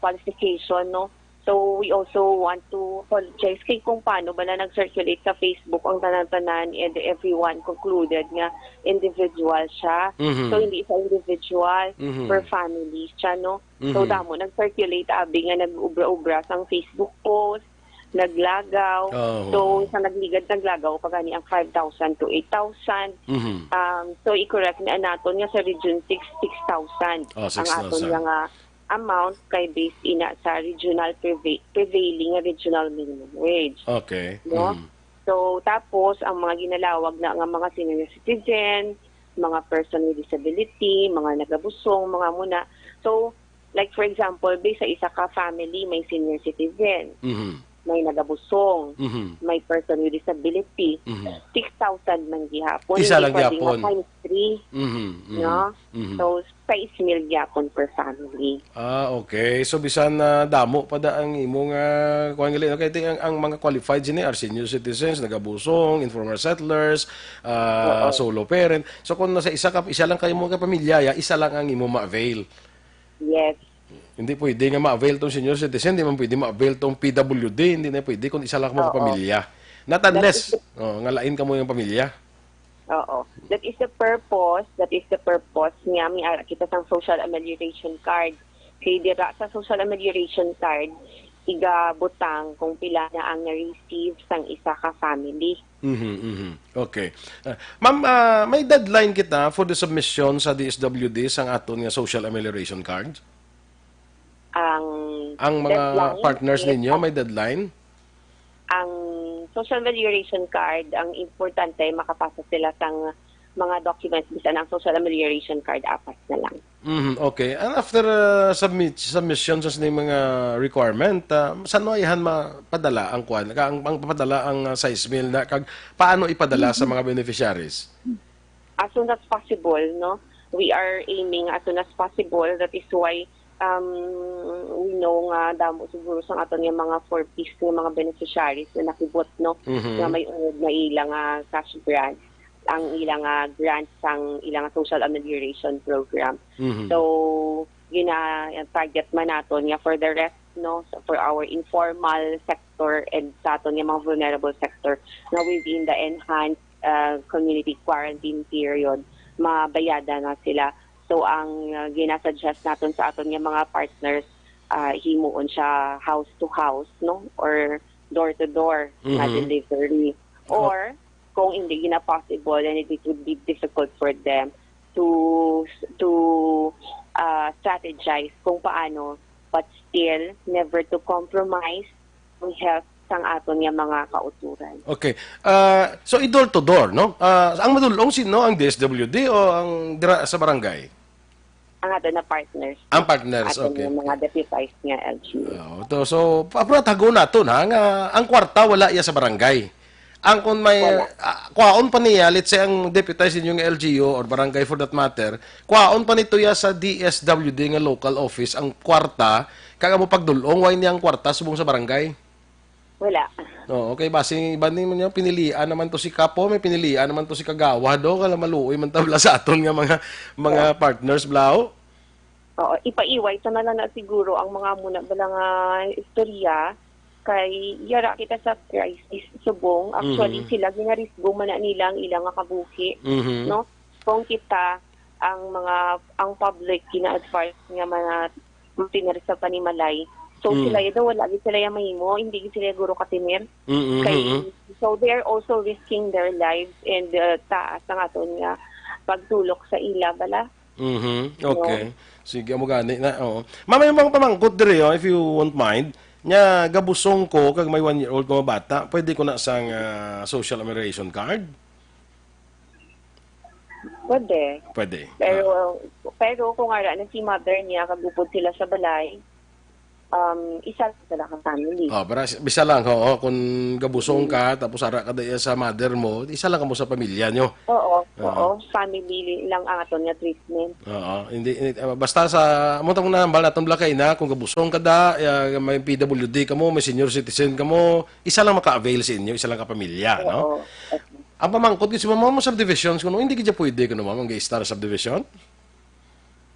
qualification, no? So we also want to apologize kay kung paano ba na nag-circulate sa Facebook ang tanan-tanan and everyone concluded nga individual siya. Mhm. So hindi siya individual, Mhm. per family siya, no? So Mhm. damo nag-circulate abi nga nag-ubra-ubra sang Facebook post, naglagaw. Oh. So sa nagligad naglagaw pa gani ang five thousand to eight thousand. Mhm. Um, so i-correct na naton nga sa region six, six thousand Oh, ang aton six thousand. Nga nga amount kay based ina sa regional preva- prevailing nga regional minimum wage. Okay. No? Mhm. So tapos ang mga ginalawag na nga mga senior citizen, mga person with disability, mga nagabusong, mga muna. So like for example, based sa isa ka family may senior citizen, Mhm. may nagabusong, Mhm. may person with disability, Mhm. six thousand man gihapon. Isa Hindi lang pwede gihapon. Nga times three, Mhm. Mhm. no? Mhm. So, sais mil gihapon per family. Ah, okay. So bisan na damo pa da ang imo nga kuan gali, no? Kay ti- ang, ang mga qualified sini are senior citizens, nagabusong, informal settlers, ah, Oo. Solo parent. So kung nasa isa ka isa lang kayo mo ka pamilya, ya, isa lang ang imo ma-avail. Yes. Hindi pwede nga ma-avail tong senior citizen, hindi man pwede ma-avail tong P W D, hindi na pwede kung isa lang mo ka Oo. Pamilya. Not unless oh, nga lain ka mo yung pamilya. Oo. That is the purpose, that is the purpose nga may ara kita sang social amelioration card. Kay dira sa social amelioration card, igabutang kung pila na ang na-receive sang isa ka family. Mhm, mhm. Okay. Ah, ma'am, ah, may deadline kita for the submission sa D S W D sang aton nga social amelioration card? Ang Ang mga deadline partners is ninyo may deadline? Ang social amelioration card, ang importante makapasa sila sang mga documents bisan ang social amelioration card apas na lang. Mhm, okay. And after uh, submit submission sa sining mga requirement, uh, saan mo ayhan mapadala ang kwan? Ka ang, ang papadala ang uh, sais mil na kag paano ipadala sa mga beneficiaries? As soon as possible, no? We are aiming as soon as possible. That is why um, we know nga damo siguro sa aton nga mga four Ps nga mga beneficiaries na nakibot, no? Mhm. Nga may unod na ila nga cash grant, ang ila nga grant sang ila nga social amelioration program. Mhm. So, gina-target man naton nga for the rest, no, so for our informal sector and sa aton nga mga vulnerable sector nga within the enhanced uh, community quarantine period, mabayadan na sila. So ang uh, ginasuggest naton sa aton nga mga partners, uh, himuon siya house to house, no, or door to door na Mhm. delivery. Or kung hindi gina possible and it would be difficult for them to to uh, strategize kung paano, but still never to compromise ang health sang aton nga mga kauturan. Okay. Ah, so i-door to door, no? Ah, ang madulong sino, ang D S W D o ang dira sa barangay? Ang aton na partners. Ang partners, Aton okay. Nga mga deputized nga L G U. Oo, to, so, apura tago naton ha, nga ang kwarta wala iya sa barangay. Ang kung may Wala. Ah, kwaon pa niya, let's say ang deputized ninyo nga L G U or barangay for that matter, kwaon pa nito ya sa D S W D nga local office ang kwarta kag amo pagdulong, way niya ang kwarta subong sa barangay? Wala. Oo, okay, basi iban ni niya pinilian naman to si Kapo, may pinilian naman to si Kagawad, do, kala maluoy man tabla sa aton nga mga mga partners, Blau. Oo, ipaiway sa na lang na siguro ang mga muna bala nga istorya Kay yara kita sa crisis subong. Actually, Mhm. sila ginarisgo man na nila ang ilang nga kabuhi, Mhm. no? Kung kita, ang mga, ang public gina-advise nga mga matinir sa panimalay. So, Mm. sila yun, wala gid sila yung mahimo, hindi gid sila guro katinir. Mm, mm, Kay, mm. so they are also risking their lives and, uh, taas ang aton nga pagtulok sa ila, bala. Mhm. No? Okay. Sige, amo gani na, oo. Ma'am, may mga pamangkot diri, oh, if you won't mind. Nya, gabusong ko, kag may one-year-old ko nga bata, pwede ko na sang, ah, social amelioration card? Pwede. Pwede. Pero, Ah. pero kung ara na si mother niya, kag upod sila sa balay, um, isa lang sila ka family. Oh, pero s-, bisa lang, oo, kung gabusong Mm. ka, tapos ara ka daya sa mother mo, isa lang kamo sa pamilya nyo. Oo, Oo. oo, family lang ang aton nga treatment. Oo, hindi, hindi, ah, basta sa, amo tong nambal naton, Blakay, na kung gabusong ka da, ah, may P W D ka mo, may senior citizen ka mo, isa lang maka-avail sa inyo, isa lang ka pamilya, no? Oo. Ang pamangkot gid si ma'am, mo subdivisions kuno, hindi gid siya pwede kuno, ma'am, ang Gaystar subdivision?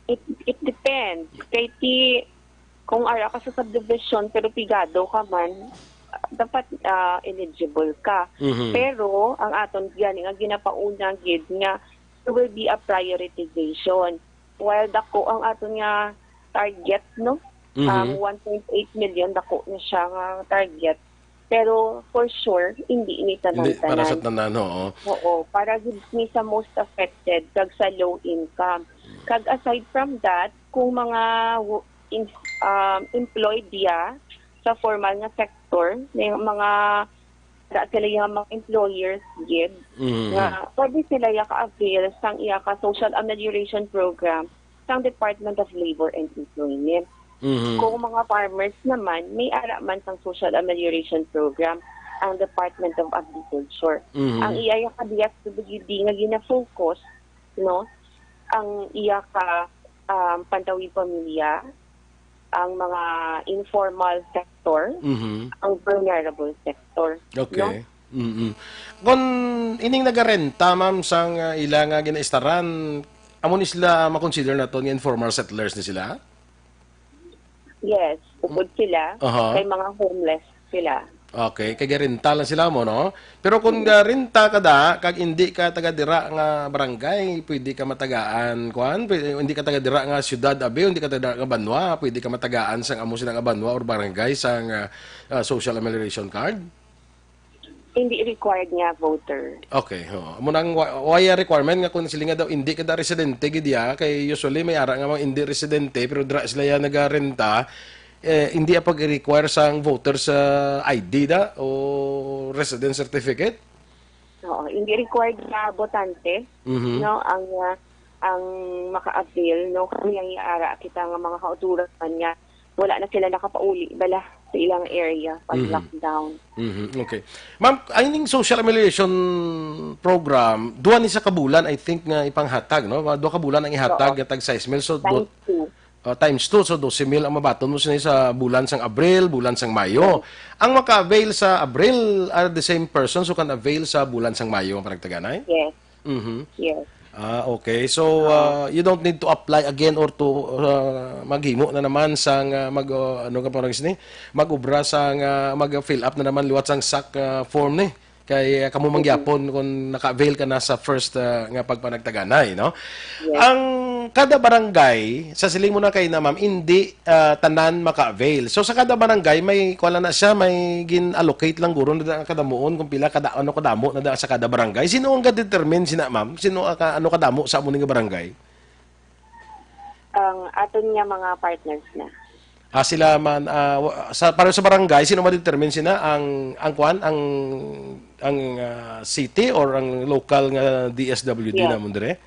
It, it depends. Kay ti, kung ara ka sa subdivision, pero pigado ka man, dapat, ah, eligible ka. Mhm. Pero, ang aton gani nga ginapauna gid nga there will be a prioritization. While dako ang aton nga target, no? Mhm. Um, one point eight million, dako na siya nga target. Pero for sure, hindi ni Hindi para sa tanan-tanan. Tanan, oo. Oo, para gid ni sa most affected kag sa low income. Kag aside from that, kung mga wo-, in-, um, employed ya sa formal nga sector, may mga, sa sila yung mga employers gid, Mhm. nga pwede sila ya ka-avail sang iya ka social amelioration program sang Department of Labor and Employment. Mhm. Kung mga farmers naman, may ara man sang social amelioration program ang Department of Agriculture. Mhm. Ang iya ka D S W D nga gina-focus, no, ang iya ka, um, pantawid pamilya, ang mga informal sector, Mhm. ang vulnerable sector, no? Okay. Mm-mm. Kon ining nagarenta, ma'am, sang, ah, ila nga ginaistaran, amo ni sila makonsider naton nga informal settlers ni sila? Yes, upod sila Aha. kay mga homeless sila. Okay, kay garenta lang sila mo, no? Pero kung Mm. garenta ka da, kag hindi ka taga dira nga barangay, pwede ka matagaan, kuan, pwede, hindi ka taga dira nga syudad, abi, hindi ka taga dira nga banwa, pwede ka matagaan sang amo sila nga banwa or barangay sang, ah, ah, social amelioration card? Hindi required nga voter. Okay, oo. Amo nang wa-, why a requirement nga kung sila nga daw hindi ka da residente gid ya, kay usually may ara nga mga hindi residente pero dira sila ya nagarenta, eh, hindi ang pag-require sang voter sa I D da o residence certificate? Oo, hindi required nga botante, Mhm. no, ang, ah, ang maka-avail, no, kami ang ara kita nga mga kauturan nga wala na sila nakapauli bala sa ilang area pag Mhm. lockdown. Mhm, okay. Ma'am, ining social amelioration program, duha ni sa kabulan, I think, nga ipanghatag, no? Mga duha ka bulan ang ihatag Oo. nga tag sais mil. So, do-, Times two. uh, times two, so dose mil ang mabaton mo sini sa bulan sang Abril, bulan sang Mayo. Ang maka-avail sa Abril are the same persons who can avail sa bulan sang Mayo, ang panagtaganay? Yes. Mhm. Yes. Ah, okay. So, Ah. uh, you don't need to apply again or to, uh, maghimo na naman sang, uh, mag, uh, ano ka parang sini? Mag-obra sang, uh, mag-fill up na naman liwat sang sac, uh, form ni. Kay, uh, kamo Mhm. mangyapon kung naka-avail ka na sa first, uh, nga pagpanagtaganay, no? Yes. Ang kada barangay, sa siling mo na kay na, ma'am, hindi ah, tanan maka-avail. So, sa kada barangay, may, kuwan lang na siya, may gin-allocate lang guro na da ang kadamuon kung pila kada, ano kadamo na da sa kada barangay. Sino ang ga-determine sina, ma'am? Sino ang ka-, ano kadamo sa amo ning barangay? Ang aton nga mga partners na. Ah, sila man, ah, wa-, sa, para sa barangay, sino ma-determine sina? Ang, ang kuwan, ang, ang, ah, city or ang local nga D S W D Yeah. namon dire?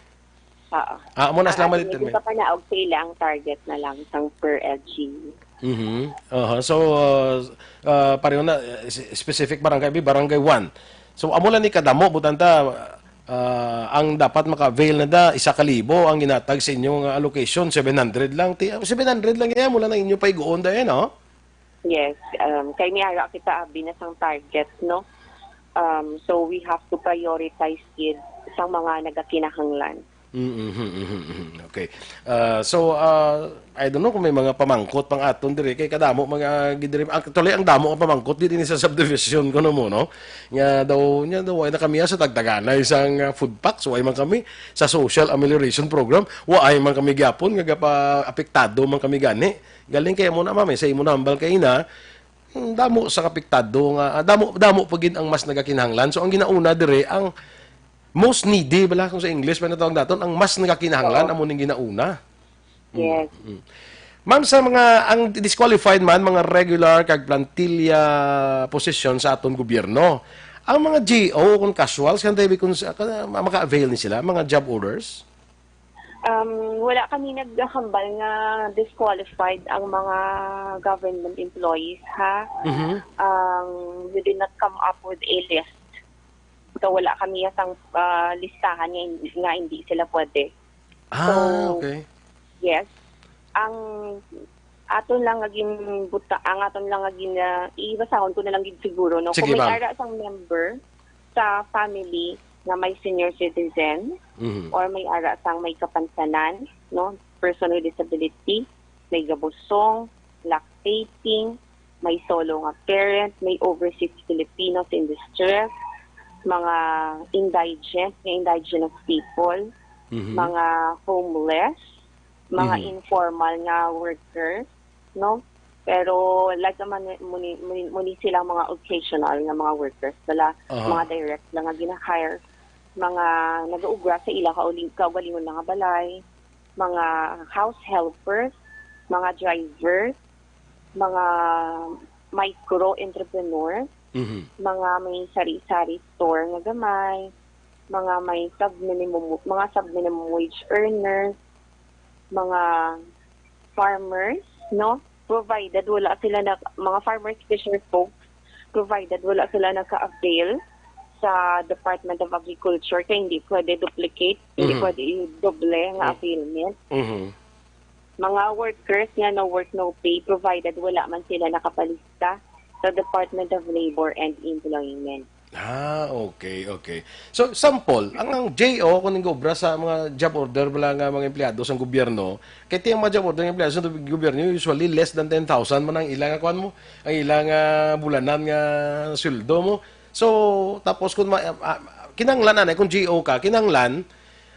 Oo. Ah, amo na Ang sila ato nga ma-determine. Kita pa na og sa ila ang target na lang sang per L G U. Mhm. Aha. So, uh, uh, pareho na, uh, s-, specific barangay, bi-, barangay one. So, amo lang ni kadamo, butang ta, uh, ang dapat maka-avail na da, isa ka libo ang ginatag sa inyo nga allocation, seven hundred lang. Ti-, seven hundred lang yan, mula na inyo pa iguon da yan, oh. Yes, um, kay may ara kita abi na sang target, no? Um, so we have to prioritize it sa mga nagakinahanglan. Mm, mhm, mhm, mhm. Okay. Ah, so, ah, I don't know kung may mga pamangkot pang aton diri kay kadamo mga gidiri. Actually, ang damo ang pamangkot diri ni sa subdivision kuno mo, no? Nga daw, nga daw, ay na kami sa tagtaganay sang, ah, food packs, way man kami sa social amelioration program, way man kami gyapon nga gapa apektado man kami gani. Galing kay mo na, ma'am, eh, sa imo nambal kay na, hmm, damo sa kapiktado nga, ah, damo, damo pa gid ang mas nagakinahanglan. So, ang ginauna dire, ang most needy, bala, kung sa English pa natawag naton, ang mas nagakinahanglan, Oo. amo ning ginauna. Mm, Yes. mm. Ma'am, sa mga, ang disqualified man, mga regular kag plantilla position sa aton gobyerno, ang mga G O kung casuals, kan tayo kung sa, ka-, maka-avail ni sila, mga job orders? Um, wala kami naghambal nga disqualified ang mga government employees, ha? Mhm. Um, we did not come up with a list. So, wala kami sang, ah, listahan nga, nga hindi sila pwede. Ah, So, okay. yes. Ang aton lang nga ginbuta-, ang aton lang nga gin-, ah, ibasahon ko na lang gid siguro, no? Sige, Kung may ma'am. ara sang member sa family nga may senior citizen Mhm. or may ara sang may kapansanan, no? Person with disability, may gabusong, lactating, may solo nga parent, may overseas Filipinos in distress, mga indigent, may indigenous people, Mhm. mga homeless, mga Mhm. informal nga workers, no? Pero like naman muni, muni, muni silang mga occasional nga mga workers, wala Aha. mga direct lang nga gina-hire, mga nagaugra sa ila kauling, kaugalingon nga balay, mga house helpers, mga drivers, mga micro entrepreneurs, Mhm. mga may sari-sari store nga gamay, mga may sub-minimum, mga sub-minimum wage earners, mga farmers, no? Provided wala sila na, mga farmers, fisher folks, provided wala sila naka-avail sa Department of Agriculture, kaya hindi pwede duplicate, hindi Mhm. pwede i-doble nga Mm. availment. Mhm. Mga workers nga no work, no pay, provided wala man sila nakapalista sa Department of Labor and Employment. Ah, okay, okay. So, sample, ang, ang J O, kung nag-obra sa mga job order bala nga mga empleyado sa gobyerno, kay tiyang mga job order nga empleyado sa gobyerno, usually less than ten thousand man ang ilang, kuwan mo, ang ilang, ah, bulanan nga sweldo mo. So, tapos kung ma-, ah, kinahanglan, anay, kung J O ka, kinahanglan,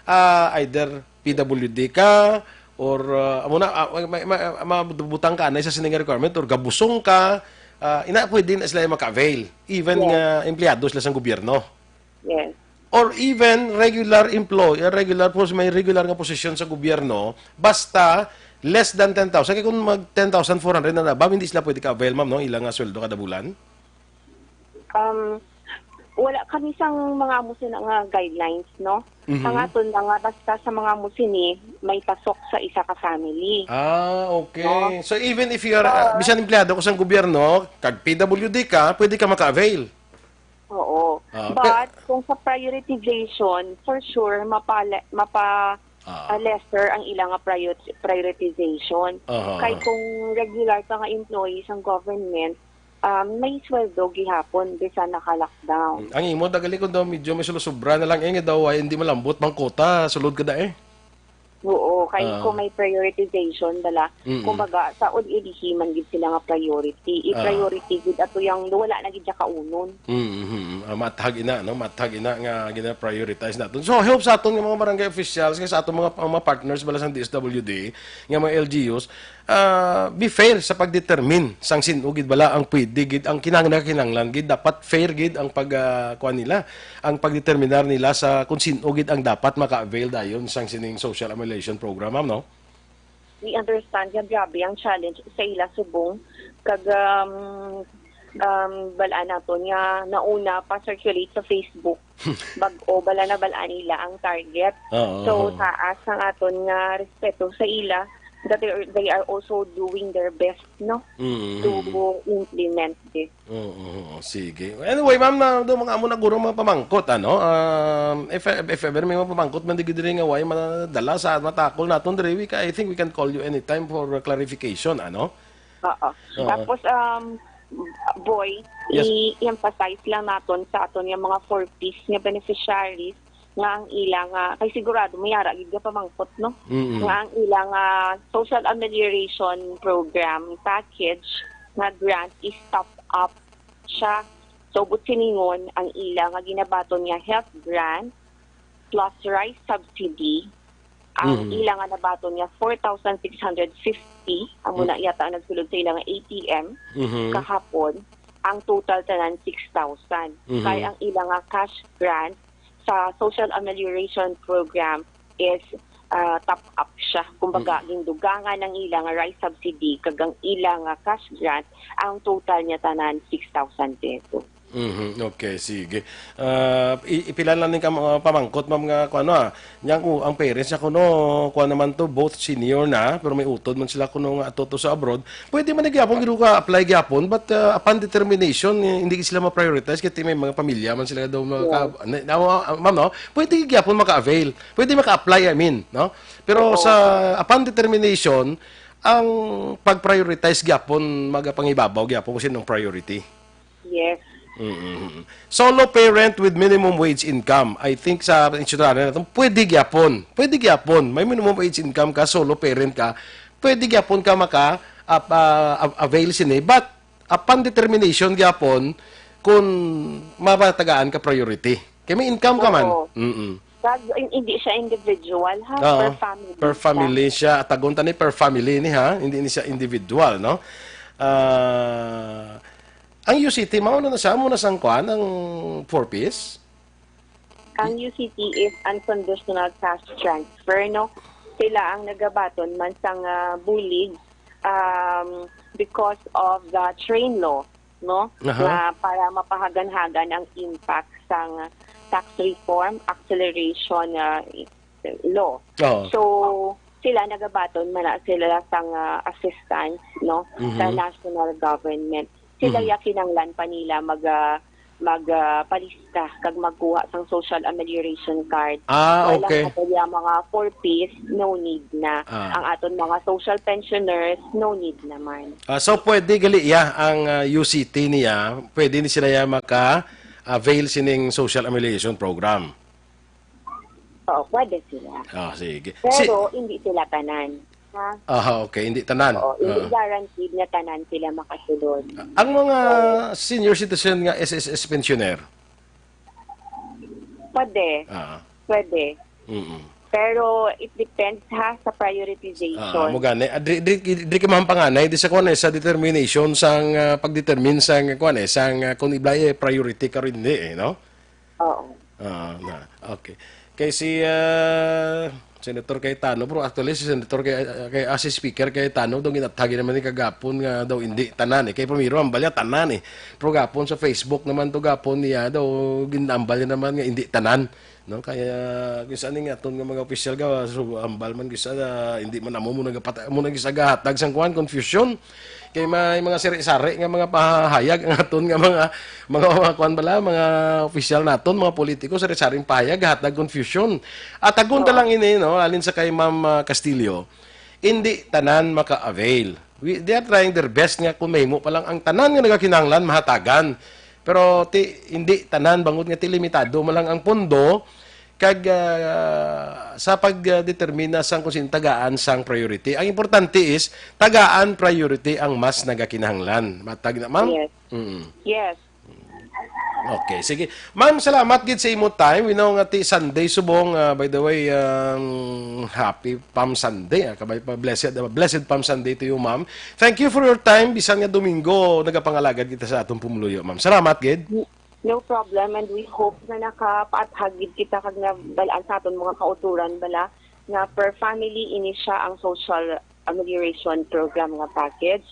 ah, either P W D ka, or, ah, amo na, ah, may, may, ah, mabutang ka anay sa sini nga requirement, or gabusong ka, ah, ina, pwede na sila maka-avail, even Yes. nga empleyado sila sa gobyerno. Yes. Or even regular employee, regular pos-, may regular nga posisyon sa gobyerno, basta less than ten thousand. Kaya kung mag ten thousand four hundred na nabab, hindi sila pwede ka-avail, ma'am, no? Ilang nga sweldo kada bulan? Um, wala kami sang mga amo sina nga guidelines, no? Mhm. Ang aton lang nga basta sa mga amo sini may pasok sa isa ka family. Ah, okay. No? So, even if you are, uh, Or bisan empleyado ko sa gobyerno, kag P W D ka, pwede ka maka-avail. Oo. Ah, But pe- kung sa prioritization, for sure, mapala-, mapa-, Ah. ah, lesser ang ilang nga prior-, prioritization. Aha, Kay aha. kung regular ka nga employee sa government, um, may sweldo gihapon bisan naka-lockdown. Mm, ang imo, dagali ko daw, medyo may sulusubra na lang, eh, nga daw, ay, hindi malambot, bangkota, sulod ka da, eh. Oo, kay Ah. kung may prioritization bala, Mm-mm. kumbaga, sa ul-ilihi man gid sila nga priority. Ah. I-priority gid ato yang wala na gid siya kaunon. Mm-hmm. Ah, mathag ina, no? Mathag ina nga gina-prioritize naton. So, I hope sa aton nga mga barangay officials, kay sa aton mga, mga partners bala sa D S W D, nga mga L G Us, ah, be fair sa pagdetermine sang sin-o gid bala ang pwede gid, ang kinahanglan, kinahanglan gid, dapat fair gid ang pag, ah, kuan nila, ang pagdeterminar nila sa kung sin-o gid ang dapat maka-avail dayon sang sining social amelioration program, ma'am, no? We understand nga grabe ang challenge sa ila subong kag, um, um, balaan naton nga nauna pa circulate sa Facebook. Bag-o bala na balaan nila ang target. Oo, So, oo. taas ang aton nga respeto sa ila that they are, they are also doing their best, no, Mm, to mm, mm. implement this. Oo, oo, sige. Anyway, ma'am, na, do mga amo na guro mga pamangkot, ano? Um, if, if ever may mga pamangkot man di gid diri nga way madala sa matakol naton diri, we ca-, I think we can call you anytime for clarification, ano? Oo. Oo. Tapos, um, Boy, Yes. i-emphasize lang naton sa aton nga mga four Ps nga beneficiaries nga ang ila nga, kay sigurado may ara gid nga pamangkot, no? Mm-mm. Nga ang ila nga social amelioration program package nga grant is top up siya. So, but siningon, ang ila nga ginabaton nga health grant plus rice subsidy, ang Mhm. ila nga nabaton nga four thousand six hundred fifty, amo na yata ang nagsulod sa ila nga A T M Mhm. kahapon, ang total tanan six thousand. Mhm. Kay ang ila nga cash grant sa Social Amelioration Program is ah, top up siya. Kumbaga, gindugangan ang ila nga rice subsidy kag ang ila nga cash grant, ang total niya tanan six thousand pesos. Mhm. Okay, sige. Ah, i- ipila lang din ka mga pamangkot, ma'am, nga kung ano, ah. Nya ko, ang parents niya kuno, kuan naman to, both senior na, pero may utod man sila kuno nga ato to sa abroad. Pwede man gyapon gid ka apply gyapon, but ah, upon determination, eh, hindi sila ma-prioritize kasi may mga pamilya man sila daw mga ka- na, na, ah, ma'am, no? Pwede gyapon maka-avail. Pwede maka-apply, I mean, no? Pero Oo. Sa upon determination, ang pag-prioritize gyapon magapangibabaw gyapon kung sinong priority. Yes. Mm-mm. Solo parent with minimum wage income. I think sa insyudadano natin, pwede gyapon. Pwede gyapon. May minimum wage income ka, solo parent ka, pwede gyapon ka maka ap- ah, av- avail sini. But upon determination gyapon kung mabatagaan ka priority. Kay may income ka man. Oo. Mm-mm. Kag in- hindi siya individual, ha? Oo. Per family. Per siya. family siya. Tagon ta ni per family ni, ha? Hindi ni siya individual, no? Ah, ang U C T, mao na siya, mao na sang kuan, ang four Ps? Ang U C T is unconditional cash transfer, no? Sila ang nagabaton man sang ah, bulig um, because of the train law, no? Aha. Nga para mapahaganhagan ang impact sang tax reform acceleration uh, law. Oo. So, sila nagabaton man na sila sang uh, assistance, no, sa Mhm. national government. Sila Mhm. ya kinanglan pa nila mag uh, mag uh, palista kag magkuha sang social amelioration card. Ah, Wala okay. Ato ya mga four Ps, no need na. Ah. Ang aton mga social pensioners, no need naman. Ah, so pwede gali ya ang ah, U C T niya, pwede ni sila ya maka avail sining social amelioration program. Oo, pwede sila. Ah, sige. Si, Pero hindi sila tanan. Ha? Aha, okay, hindi tanan. Oo, hindi Ah. guaranteed nga tanan sila makasulod. Ang mga senior citizen nga S S S pensioner. Pwede. Ah. Pwede. Mm. Pero it depends ha sa prioritization. Ah, mo gani. Ah, di, di, di, di ka mahampanganay, di sa kuan eh, sa determination sang ah, pagdetermine sang kuan eh, sang ah, kung iblay eh, priority ka rin di eh, no? Oo. Ah, na. Okay. Kay si ah, Senator Cayetano, pero actually si Senator kay, kay ah, si Speaker Cayetano daw ginathagi naman ni kagapon nga daw hindi tanan eh. Kay primero ang balya tanan eh. Pero gapon sa Facebook naman to gapon niya daw ginambal niya naman nga hindi tanan. No, kaya kung saan nga aton nga mga opisyal ka so, ambal man kisa ah, hindi man amo mo nagapata mo nagisa gahatag sang kuan confusion. Kay may mga sari-sari nga mga pahayag ang aton nga mga mga, mga kuan bala, mga opisyal naton, mga politiko, sari-saring pahayag hatag confusion. At tagon ta lang ini no, alin sa kay Ma'am ah, Castillo, hindi tanan maka-avail. We, they are trying their best nga kung mahimo pa lang ang tanan nga nagakinahanglan mahatagan. Pero ti, hindi tanan bangod nga ti limitado man lang ang pondo kag ah, sa pagdetermina sang kung sino tagaan sang priority. Ang importante is tagaan priority ang mas nagakinahanglan. Matag na, ma'am? Yes. Mm. Yes. Okay, sige. Ma'am, salamat gid sa imo time. We know nga ti Sunday subong. Ah, by the way, um, happy Palm Sunday. Ah, kabay pa blessed, blessed Palm Sunday to you, ma'am. Thank you for your time. Bisan nga Domingo, nagapangalagad kita sa atong pumuluyo, ma'am. Salamat gid. No problem, and we hope na nakapaathag gid kita kag nabalaan sa aton mga kauturan bala nga per family ini siya ang social amelioration program nga package,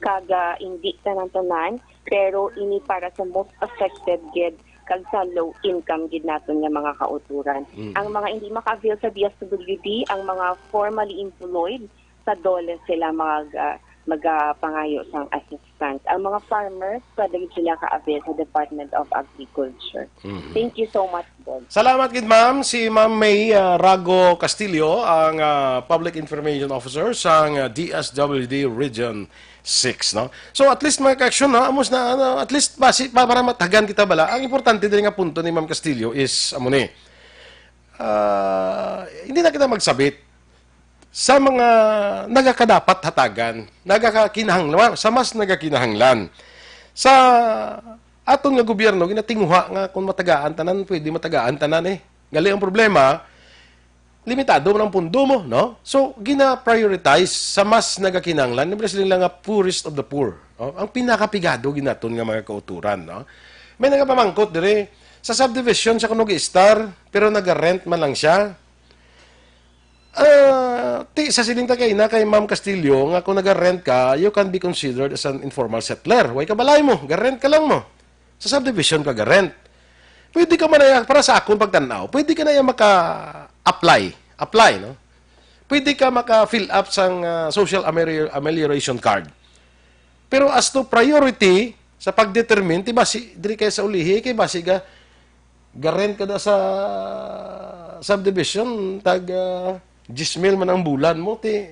kag ah, hindi tanan-tanan, pero ini para sa most affected gid kag sa low income gid naton nga mga kauturan. Mm. Ang mga hindi maka-avail sa D S W D, ang mga formally employed, sa DOLE sila mag ah, magapangayo sang assistance. Ang mga farmers, pwede gid sila ka-avail sa Department of Agriculture. Mhm. Thank you so much, Bob. Salamat gid, ma'am. Si Ma'am May ah, Rago Castillo, ang ah, Public Information Officer sa ah, D S W D Region six, no? So at least mga ka-action, no? Amos na ano, at least basi pa para matagan kita bala. Ang importante diri nga punto ni Ma'am Castillo is amo ni. ah, hindi na kita magsabit sa mga nagakadapat hatagan, nagakakinahanglan, sa mas nagakinahanglan. Sa aton nga gobyerno, ginatinguha nga kung matagaan tanan, pwede matagaan tanan eh. Gali ang problema, limitado man ang pundo mo, no? So, gina-prioritize sa mas nagakinahanglan, nabra sila nga poorest of the poor, no? Ang pinakapigado ginaton nga mga kauturan, no? May nagapamangkot dire, sa subdivision sa kuno gi-star, pero naga-rent man lang siya. Ah, ti, sa siling ta kay na kay Ma'am Castillo nga kung naga-rent ka, you can be considered as an informal settler. Way ka balay mo, ga-rent ka lang mo. Sa subdivision ka ga-rent. Pwede ka man na, para sa akong pagtanaw, pwede ka na yung maka-apply. Apply, no? Pwede ka maka-fill up sang ah, social amelior- amelioration card. Pero as to priority, sa pag-determine, ti basi, diri kay sa ulihi, kay basi ga, ga-rent ka da sa subdivision, tag ah, diyes mil man ang bulan mo, ti,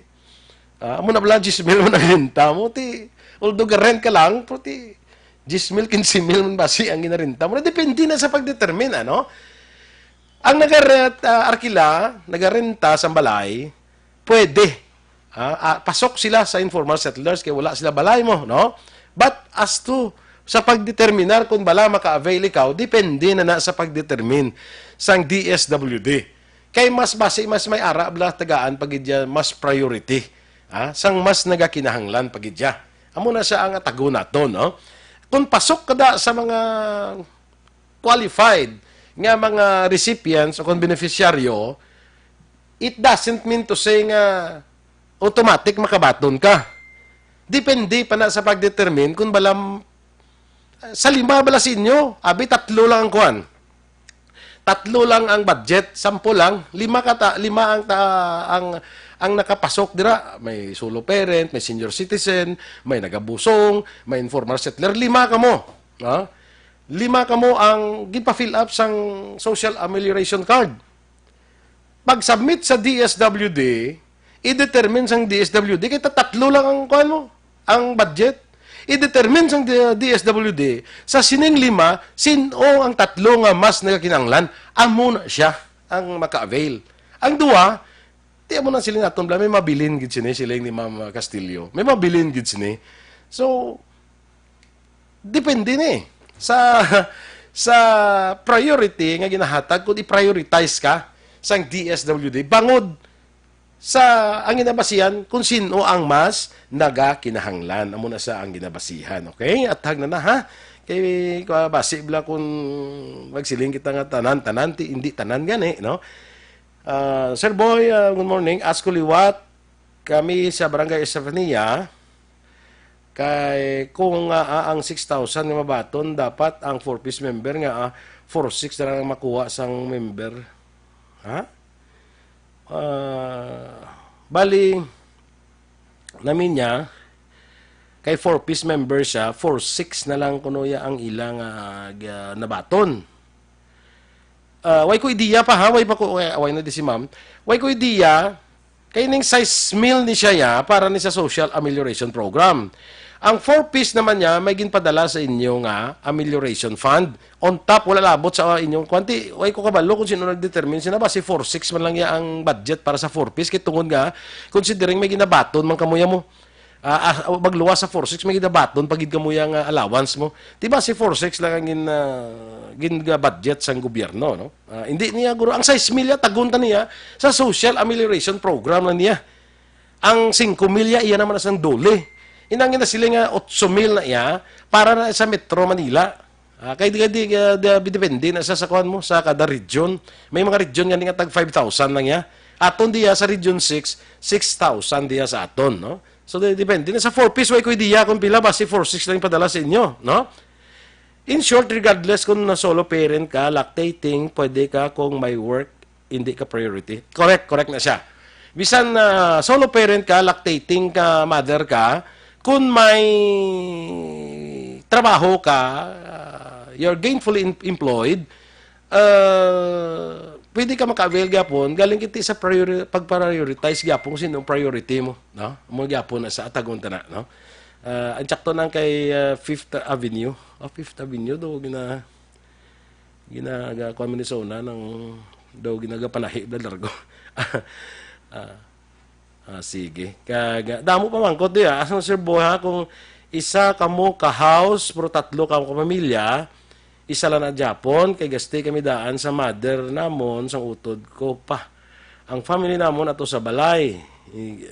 ah, amo na pala, diyes mil man ang renta mo, ti, although ga-rent ka lang, pero ti, diyes mil, kinse mil man basi ang ginarenta mo. Depende na sa pag-determine, ano? Ang nagarent, ah, arkila, nagarenta sa balay, pwede. Ah, ah, pasok sila sa informal settlers kay wala sila balay mo, no? But as to sa pagdeterminar kung bala maka-avail ikaw, depende na na sa pagdetermine sang D S W D. Kay mas basi, mas may ara bala tagaan pa gid ya, mas priority, ah, sang mas nagakinahanglan pa gid ya. Amo na siya ang atago nato, no? Kung pasok ka da sa mga qualified nga mga recipients o kung beneficiaryo, it doesn't mean to say nga automatic makabaton ka. Depende pa na sa pagdetermine kung balam, sa lima bala sa inyo, abi, tatlo lang ang kuan. Tatlo lang ang budget, sample lang, lima ka ta, lima ang ta, ang ang nakapasok dira, may solo parent, may senior citizen, may nagabusong, may informal settler, lima kamo. Ha? Lima kamo ang gipa-fill up sang social amelioration card. Pag-submit sa D S W D, i-determine sang D S W D, kay tatlo lang ang kuan mo, ang budget. I-determine sang D-, D S W D, sa sining lima, sin-o ang tatlo nga mas nagakinahanglan, amo na siya ang maka-avail. Ang duwa, di amo na sila naton, bala, may mabilin gid sini, siling ni Ma'am Castillo. May mabilin gid sini. So, depende ni sa sa priority nga ginahatag kung i-prioritize ka sang D S W D bangod sa ang ginabasihan kung sino ang mas nagakinahanglan. Amo na sa ang ginabasihan, okay? At hag na na, ha? Kay, ah, basi bala kung magsiling kita nga tanan, tanan, ti, hindi tanan gani, no? Ah, Sir Boy, ah, good morning. Asko liwat, kami sa Barangay Estefania, kay kung, ah, ang six thousand nga mabaton, dapat ang four Ps member nga, ah, four six na lang ang makuha sang member. Ha? Ah, bali, namin niya, kay four Ps member siya, four six na lang kuno ya ang ilang, ah, ga-, nabaton. Ah, way ko ideya pa, ha, way pa ko, way, way na di si ma'am. Way ko ideya, kay ning sais mil ni siya ya para ni sa social amelioration program. Ang four Ps naman niya may ginpadala sa inyo nga amelioration fund. On top, wala labot sa inyong kwanti. Way ko kabalo kung sino nag-determine. Sina ba si four six man lang ya ang budget para sa four Ps? Kay tungod nga, considering may ginabaton man kamo ya mo. Ah, ah, magluwas sa four six, may ginabaton pa gid kamo ya nga allowance mo. Di ba si four six lang ang gin, ah, gin-budget sang gobyerno, no? Ah, hindi niya, guro, ang sais mil ya, tagon ta niya sa social amelioration program na niya. Ang singko mil ya, iya naman na sang dole. Inangin na sila nga otso mil na iya para na sa Metro Manila. Ah, kay di, di, ah, di, depende na sa, sa kuwan mo, sa kada region. May mga region nga ni nga tag five thousand lang ya. Aton diya sa Region six, six thousand diya sa aton, no? So, de-, depende na sa four Ps, way ko idea kung pila, basi four six lang padala sa inyo, no? In short, regardless kung na solo parent ka, lactating, pwede ka kung may work, hindi ka priority. Correct, correct na siya. Bisan na solo parent ka, lactating ka, mother ka, kung may trabaho ka, ah, you're gainfully em-, employed, ah, pwede ka maka-avail gyapon, galing kita sa priori-, pag-prioritize gyapon kung sino ang priority mo, no? Mo gyapon na sa atagon ta na, no? Ah, ang tsakto nang kay, ah, Fifth Avenue. Oh, Fifth Avenue do, gina-, gina-, kuwan mo ni Sona ng Daw ginagapanahi ba largo? Ah, ah, sige. Kag, ah, damo pa mangkot di, ah. Asa, Sir Boy, ha? Kung isa kamo ka house, pero tatlo kamo ka pamilya, isa lang na Japon, kay gasti kami daan sa mother namon, sang utod ko pa. Ang family namon ato sa balay. I-,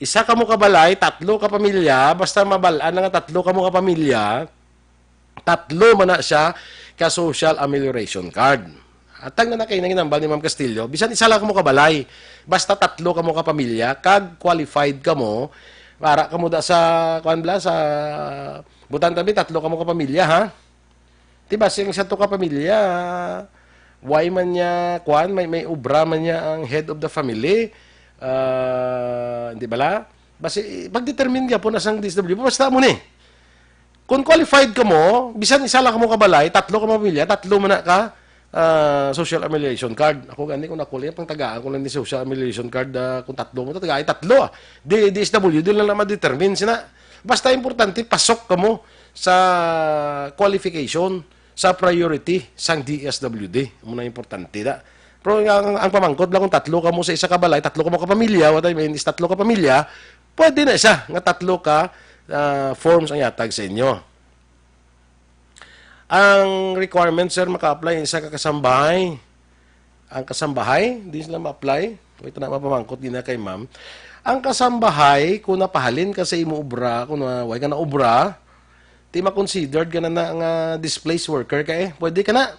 isa kamo ka balay, tatlo ka pamilya, basta mabal-an na nga tatlo kamo ka pamilya, tatlo man na siya ka social amelioration card. Atang na na kay nanginambal ni Ma'am Castillo, bisan isa lang kamo ka balay, basta tatlo kamo ka pamilya, kag qualified kamo, para kamo da sa, kuan bala, sa, butang tabi, tatlo kamo ka pamilya, ha? Di ba, sing sa to ka pamilya, why man niya, kuan, may, may obra man niya ang head of the family, ah, di bala? Basi, pag-determine gyapon na sang D S W, basta mo ni. Kung qualified kamo, bisan isa lang kamo ka balay, tatlo ka pamilya, tatlo man na ka, ah, social amelioration card. Ako gani, kung ako lang, pang tagaan ko lang ni social amelioration card, ah, kung tatlo mo, tagaan tatlo, ah. Di, D S W, di lang na ma-determine sina. Basta importante, pasok kamo sa qualification, sa priority sang D S W D. Amo na importante da. Pero ang, ang, ang pamangkot lang kung tatlo kamo sa isa ka balay, tatlo kamo ka pamilya, what I mean is tatlo ka pamilya, pwede na siya nga tatlo ka, ah, forms ang yatag sa inyo. Ang requirement, sir, maka-apply ang isa ka kasambahay. Ang kasambahay, di sila ma-apply. Wait na, mapamangkot din na kay ma'am. Ang kasambahay, kung napahalin ka sa imo obra, kung na, way ka na obra, di ma-considered ka na, na nga displaced worker ka eh. Pwede ka na.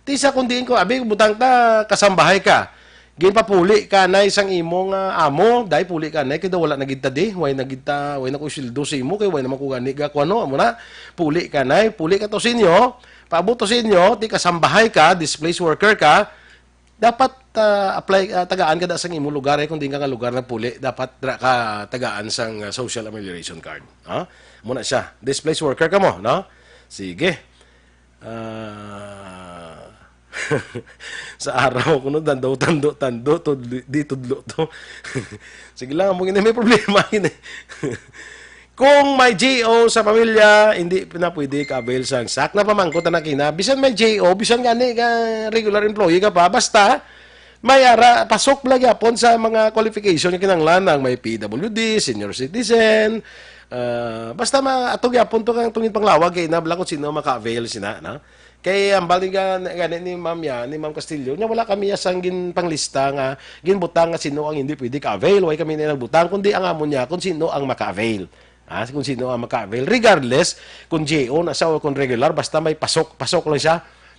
Ti sa kung diin ko, abi, butang ta, kasambahay ka. Ginpapuli ka na isang imo nga amo, dahil puli ka na, kaya wala na gid ta di, way na gid ta, way na ko sweldo sa imo, kay way naman ko gani ga kuno, amo na, puli ka na, puli ka to sa inyo, paabot to sa inyo, ti kasambahay ka, displaced worker ka, dapat, ah, apply, ah, tagaan ka da sang imo lugar, eh, kung diin ka nga lugar nagpuli, dapat dra ka tagaan sang, ah, social amelioration card. Ha? Muna siya, displaced worker ka mo, no? Sige. Ah, sa araw ko, no, tando, tando, tando, tudlo, di tudlo to. Sige lang, mo gini may problema, gini. Kung may G O sa pamilya, hindi na pwede ka-avail sang sak na pamangkot na kina. Bisan may G O, bisan gani ka regular employee ka pa, basta may ara, pasok lang gyapon sa mga qualification nga kinahanglan, ang may P W D, senior citizen, ah, basta ma-, ato gyapon to kang tungin panglawag kay nabla kung sino maka-avail sina, no? Kay ang bali nga, gani ni Ma'am ya, ni Ma'am Castillo, nya wala kami ya sang ginpanglista nga ginbutang nga sino ang hindi pwede ka-avail. Way kami na nagbutang, kundi ang amo niya kung sino ang maka-avail. Ah, kung sino ang maka-avail. Regardless kung J O na siya o kung regular, basta may pasok, pasok lang siya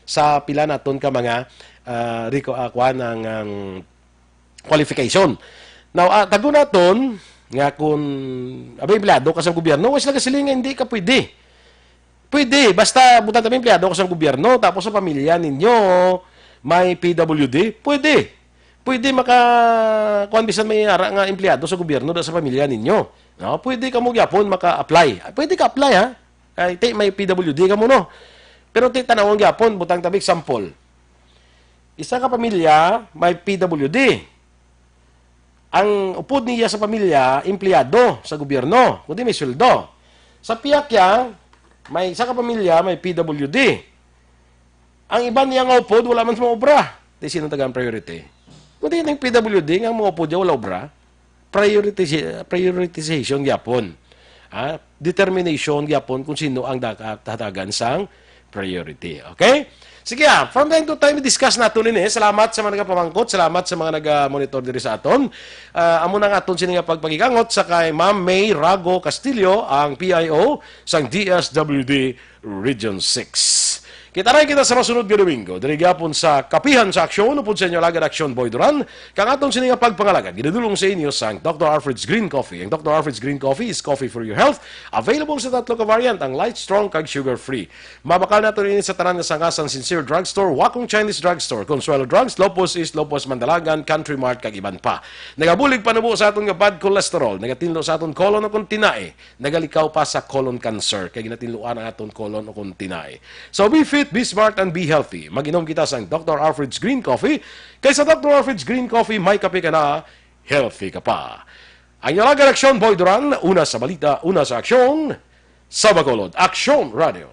sa pila naton ka mga, ah, reco-, ah, kuwan, ang, ang qualification. Now, ah, tago naton nga kung, abay, empleyado ka sa gobyerno, way sila kasiling nga hindi ka pwede. Pwede, basta butang tabi empleyado ka sa gobyerno, tapos sa pamilya ninyo may P W D, pwede. Pwede maka, kuwan, bisan may ara nga empleyado sa gobyerno da sa pamilya ninyo. No? Pwede kamo gyapon maka-apply. Pwede ka-apply, ha? Ay, ti, may P W D kamo, no? Pero ti, tanawon gyapon, butang tabi example. Isa ka pamilya may P W D. Ang upod niya sa pamilya, empleyado sa gobyerno, kundi may sweldo. Sa pihak niya, may isa ka pamilya, may P W D. Ang iban niya nga upod, wala man sa mga obra. Di sino tagaan priority? Kundi yung P W D nga mga upod niya, wala obra. Prioritization, prioritization gyapon. Ah, determination gyapon kung sino ang dapat hatagan sang priority. Okay? Sige, ah, from time to time, i-discuss nato nini. Salamat sa mga nagapamangkot, salamat sa mga naga-monitor diri sa aton. Ah, amo na nga aton sini nga pagpakigangot sa kay Ma'am May Rago Castillo, ang P I O sang D S W D Region six. Kita na kita sa masunod nga Domingo. Diri gyapon sa Kapihan sa Aksyon, upod sa inyo alagad Aksyon Boy Duran, kang aton sini nga pagpangalagad, ginadulong sa inyo sang Doctor Alfred's Green Coffee. Ang Doctor Alfred's Green Coffee is coffee for your health. Available sa tatlo ka variant, ang light, strong, kag sugar-free. Mabakal nato ini sa tanan nga sanga sang Sincere Drugstore, Wakong Chinese Drugstore, Consuelo Drugs, Lopez East, Lopez Mandalagan, Country Mart, kag iban pa. Nagabulig panubo sa aton nga bad cholesterol, nagatinlo sa aton colon o kung tinai, nagalikaw pa sa colon cancer, kay ginatinluan ang aton colon o kung tinai. So be fit, be smart, and be healthy. Mag-inom kita sang Doctor Alfred's Green Coffee, kay sa Doctor Alfred's Green Coffee, may kape ka na, healthy ka pa. Ang inyo alagad Aksyon Boy Duran, una sa balita, una sa aksyon, sa Bacolod. Aksyon Radio.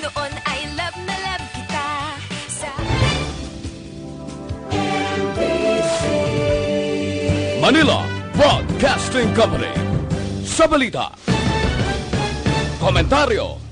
Noon ay love na love kita. Manila Broadcasting Company. Sa balita, komentaryo,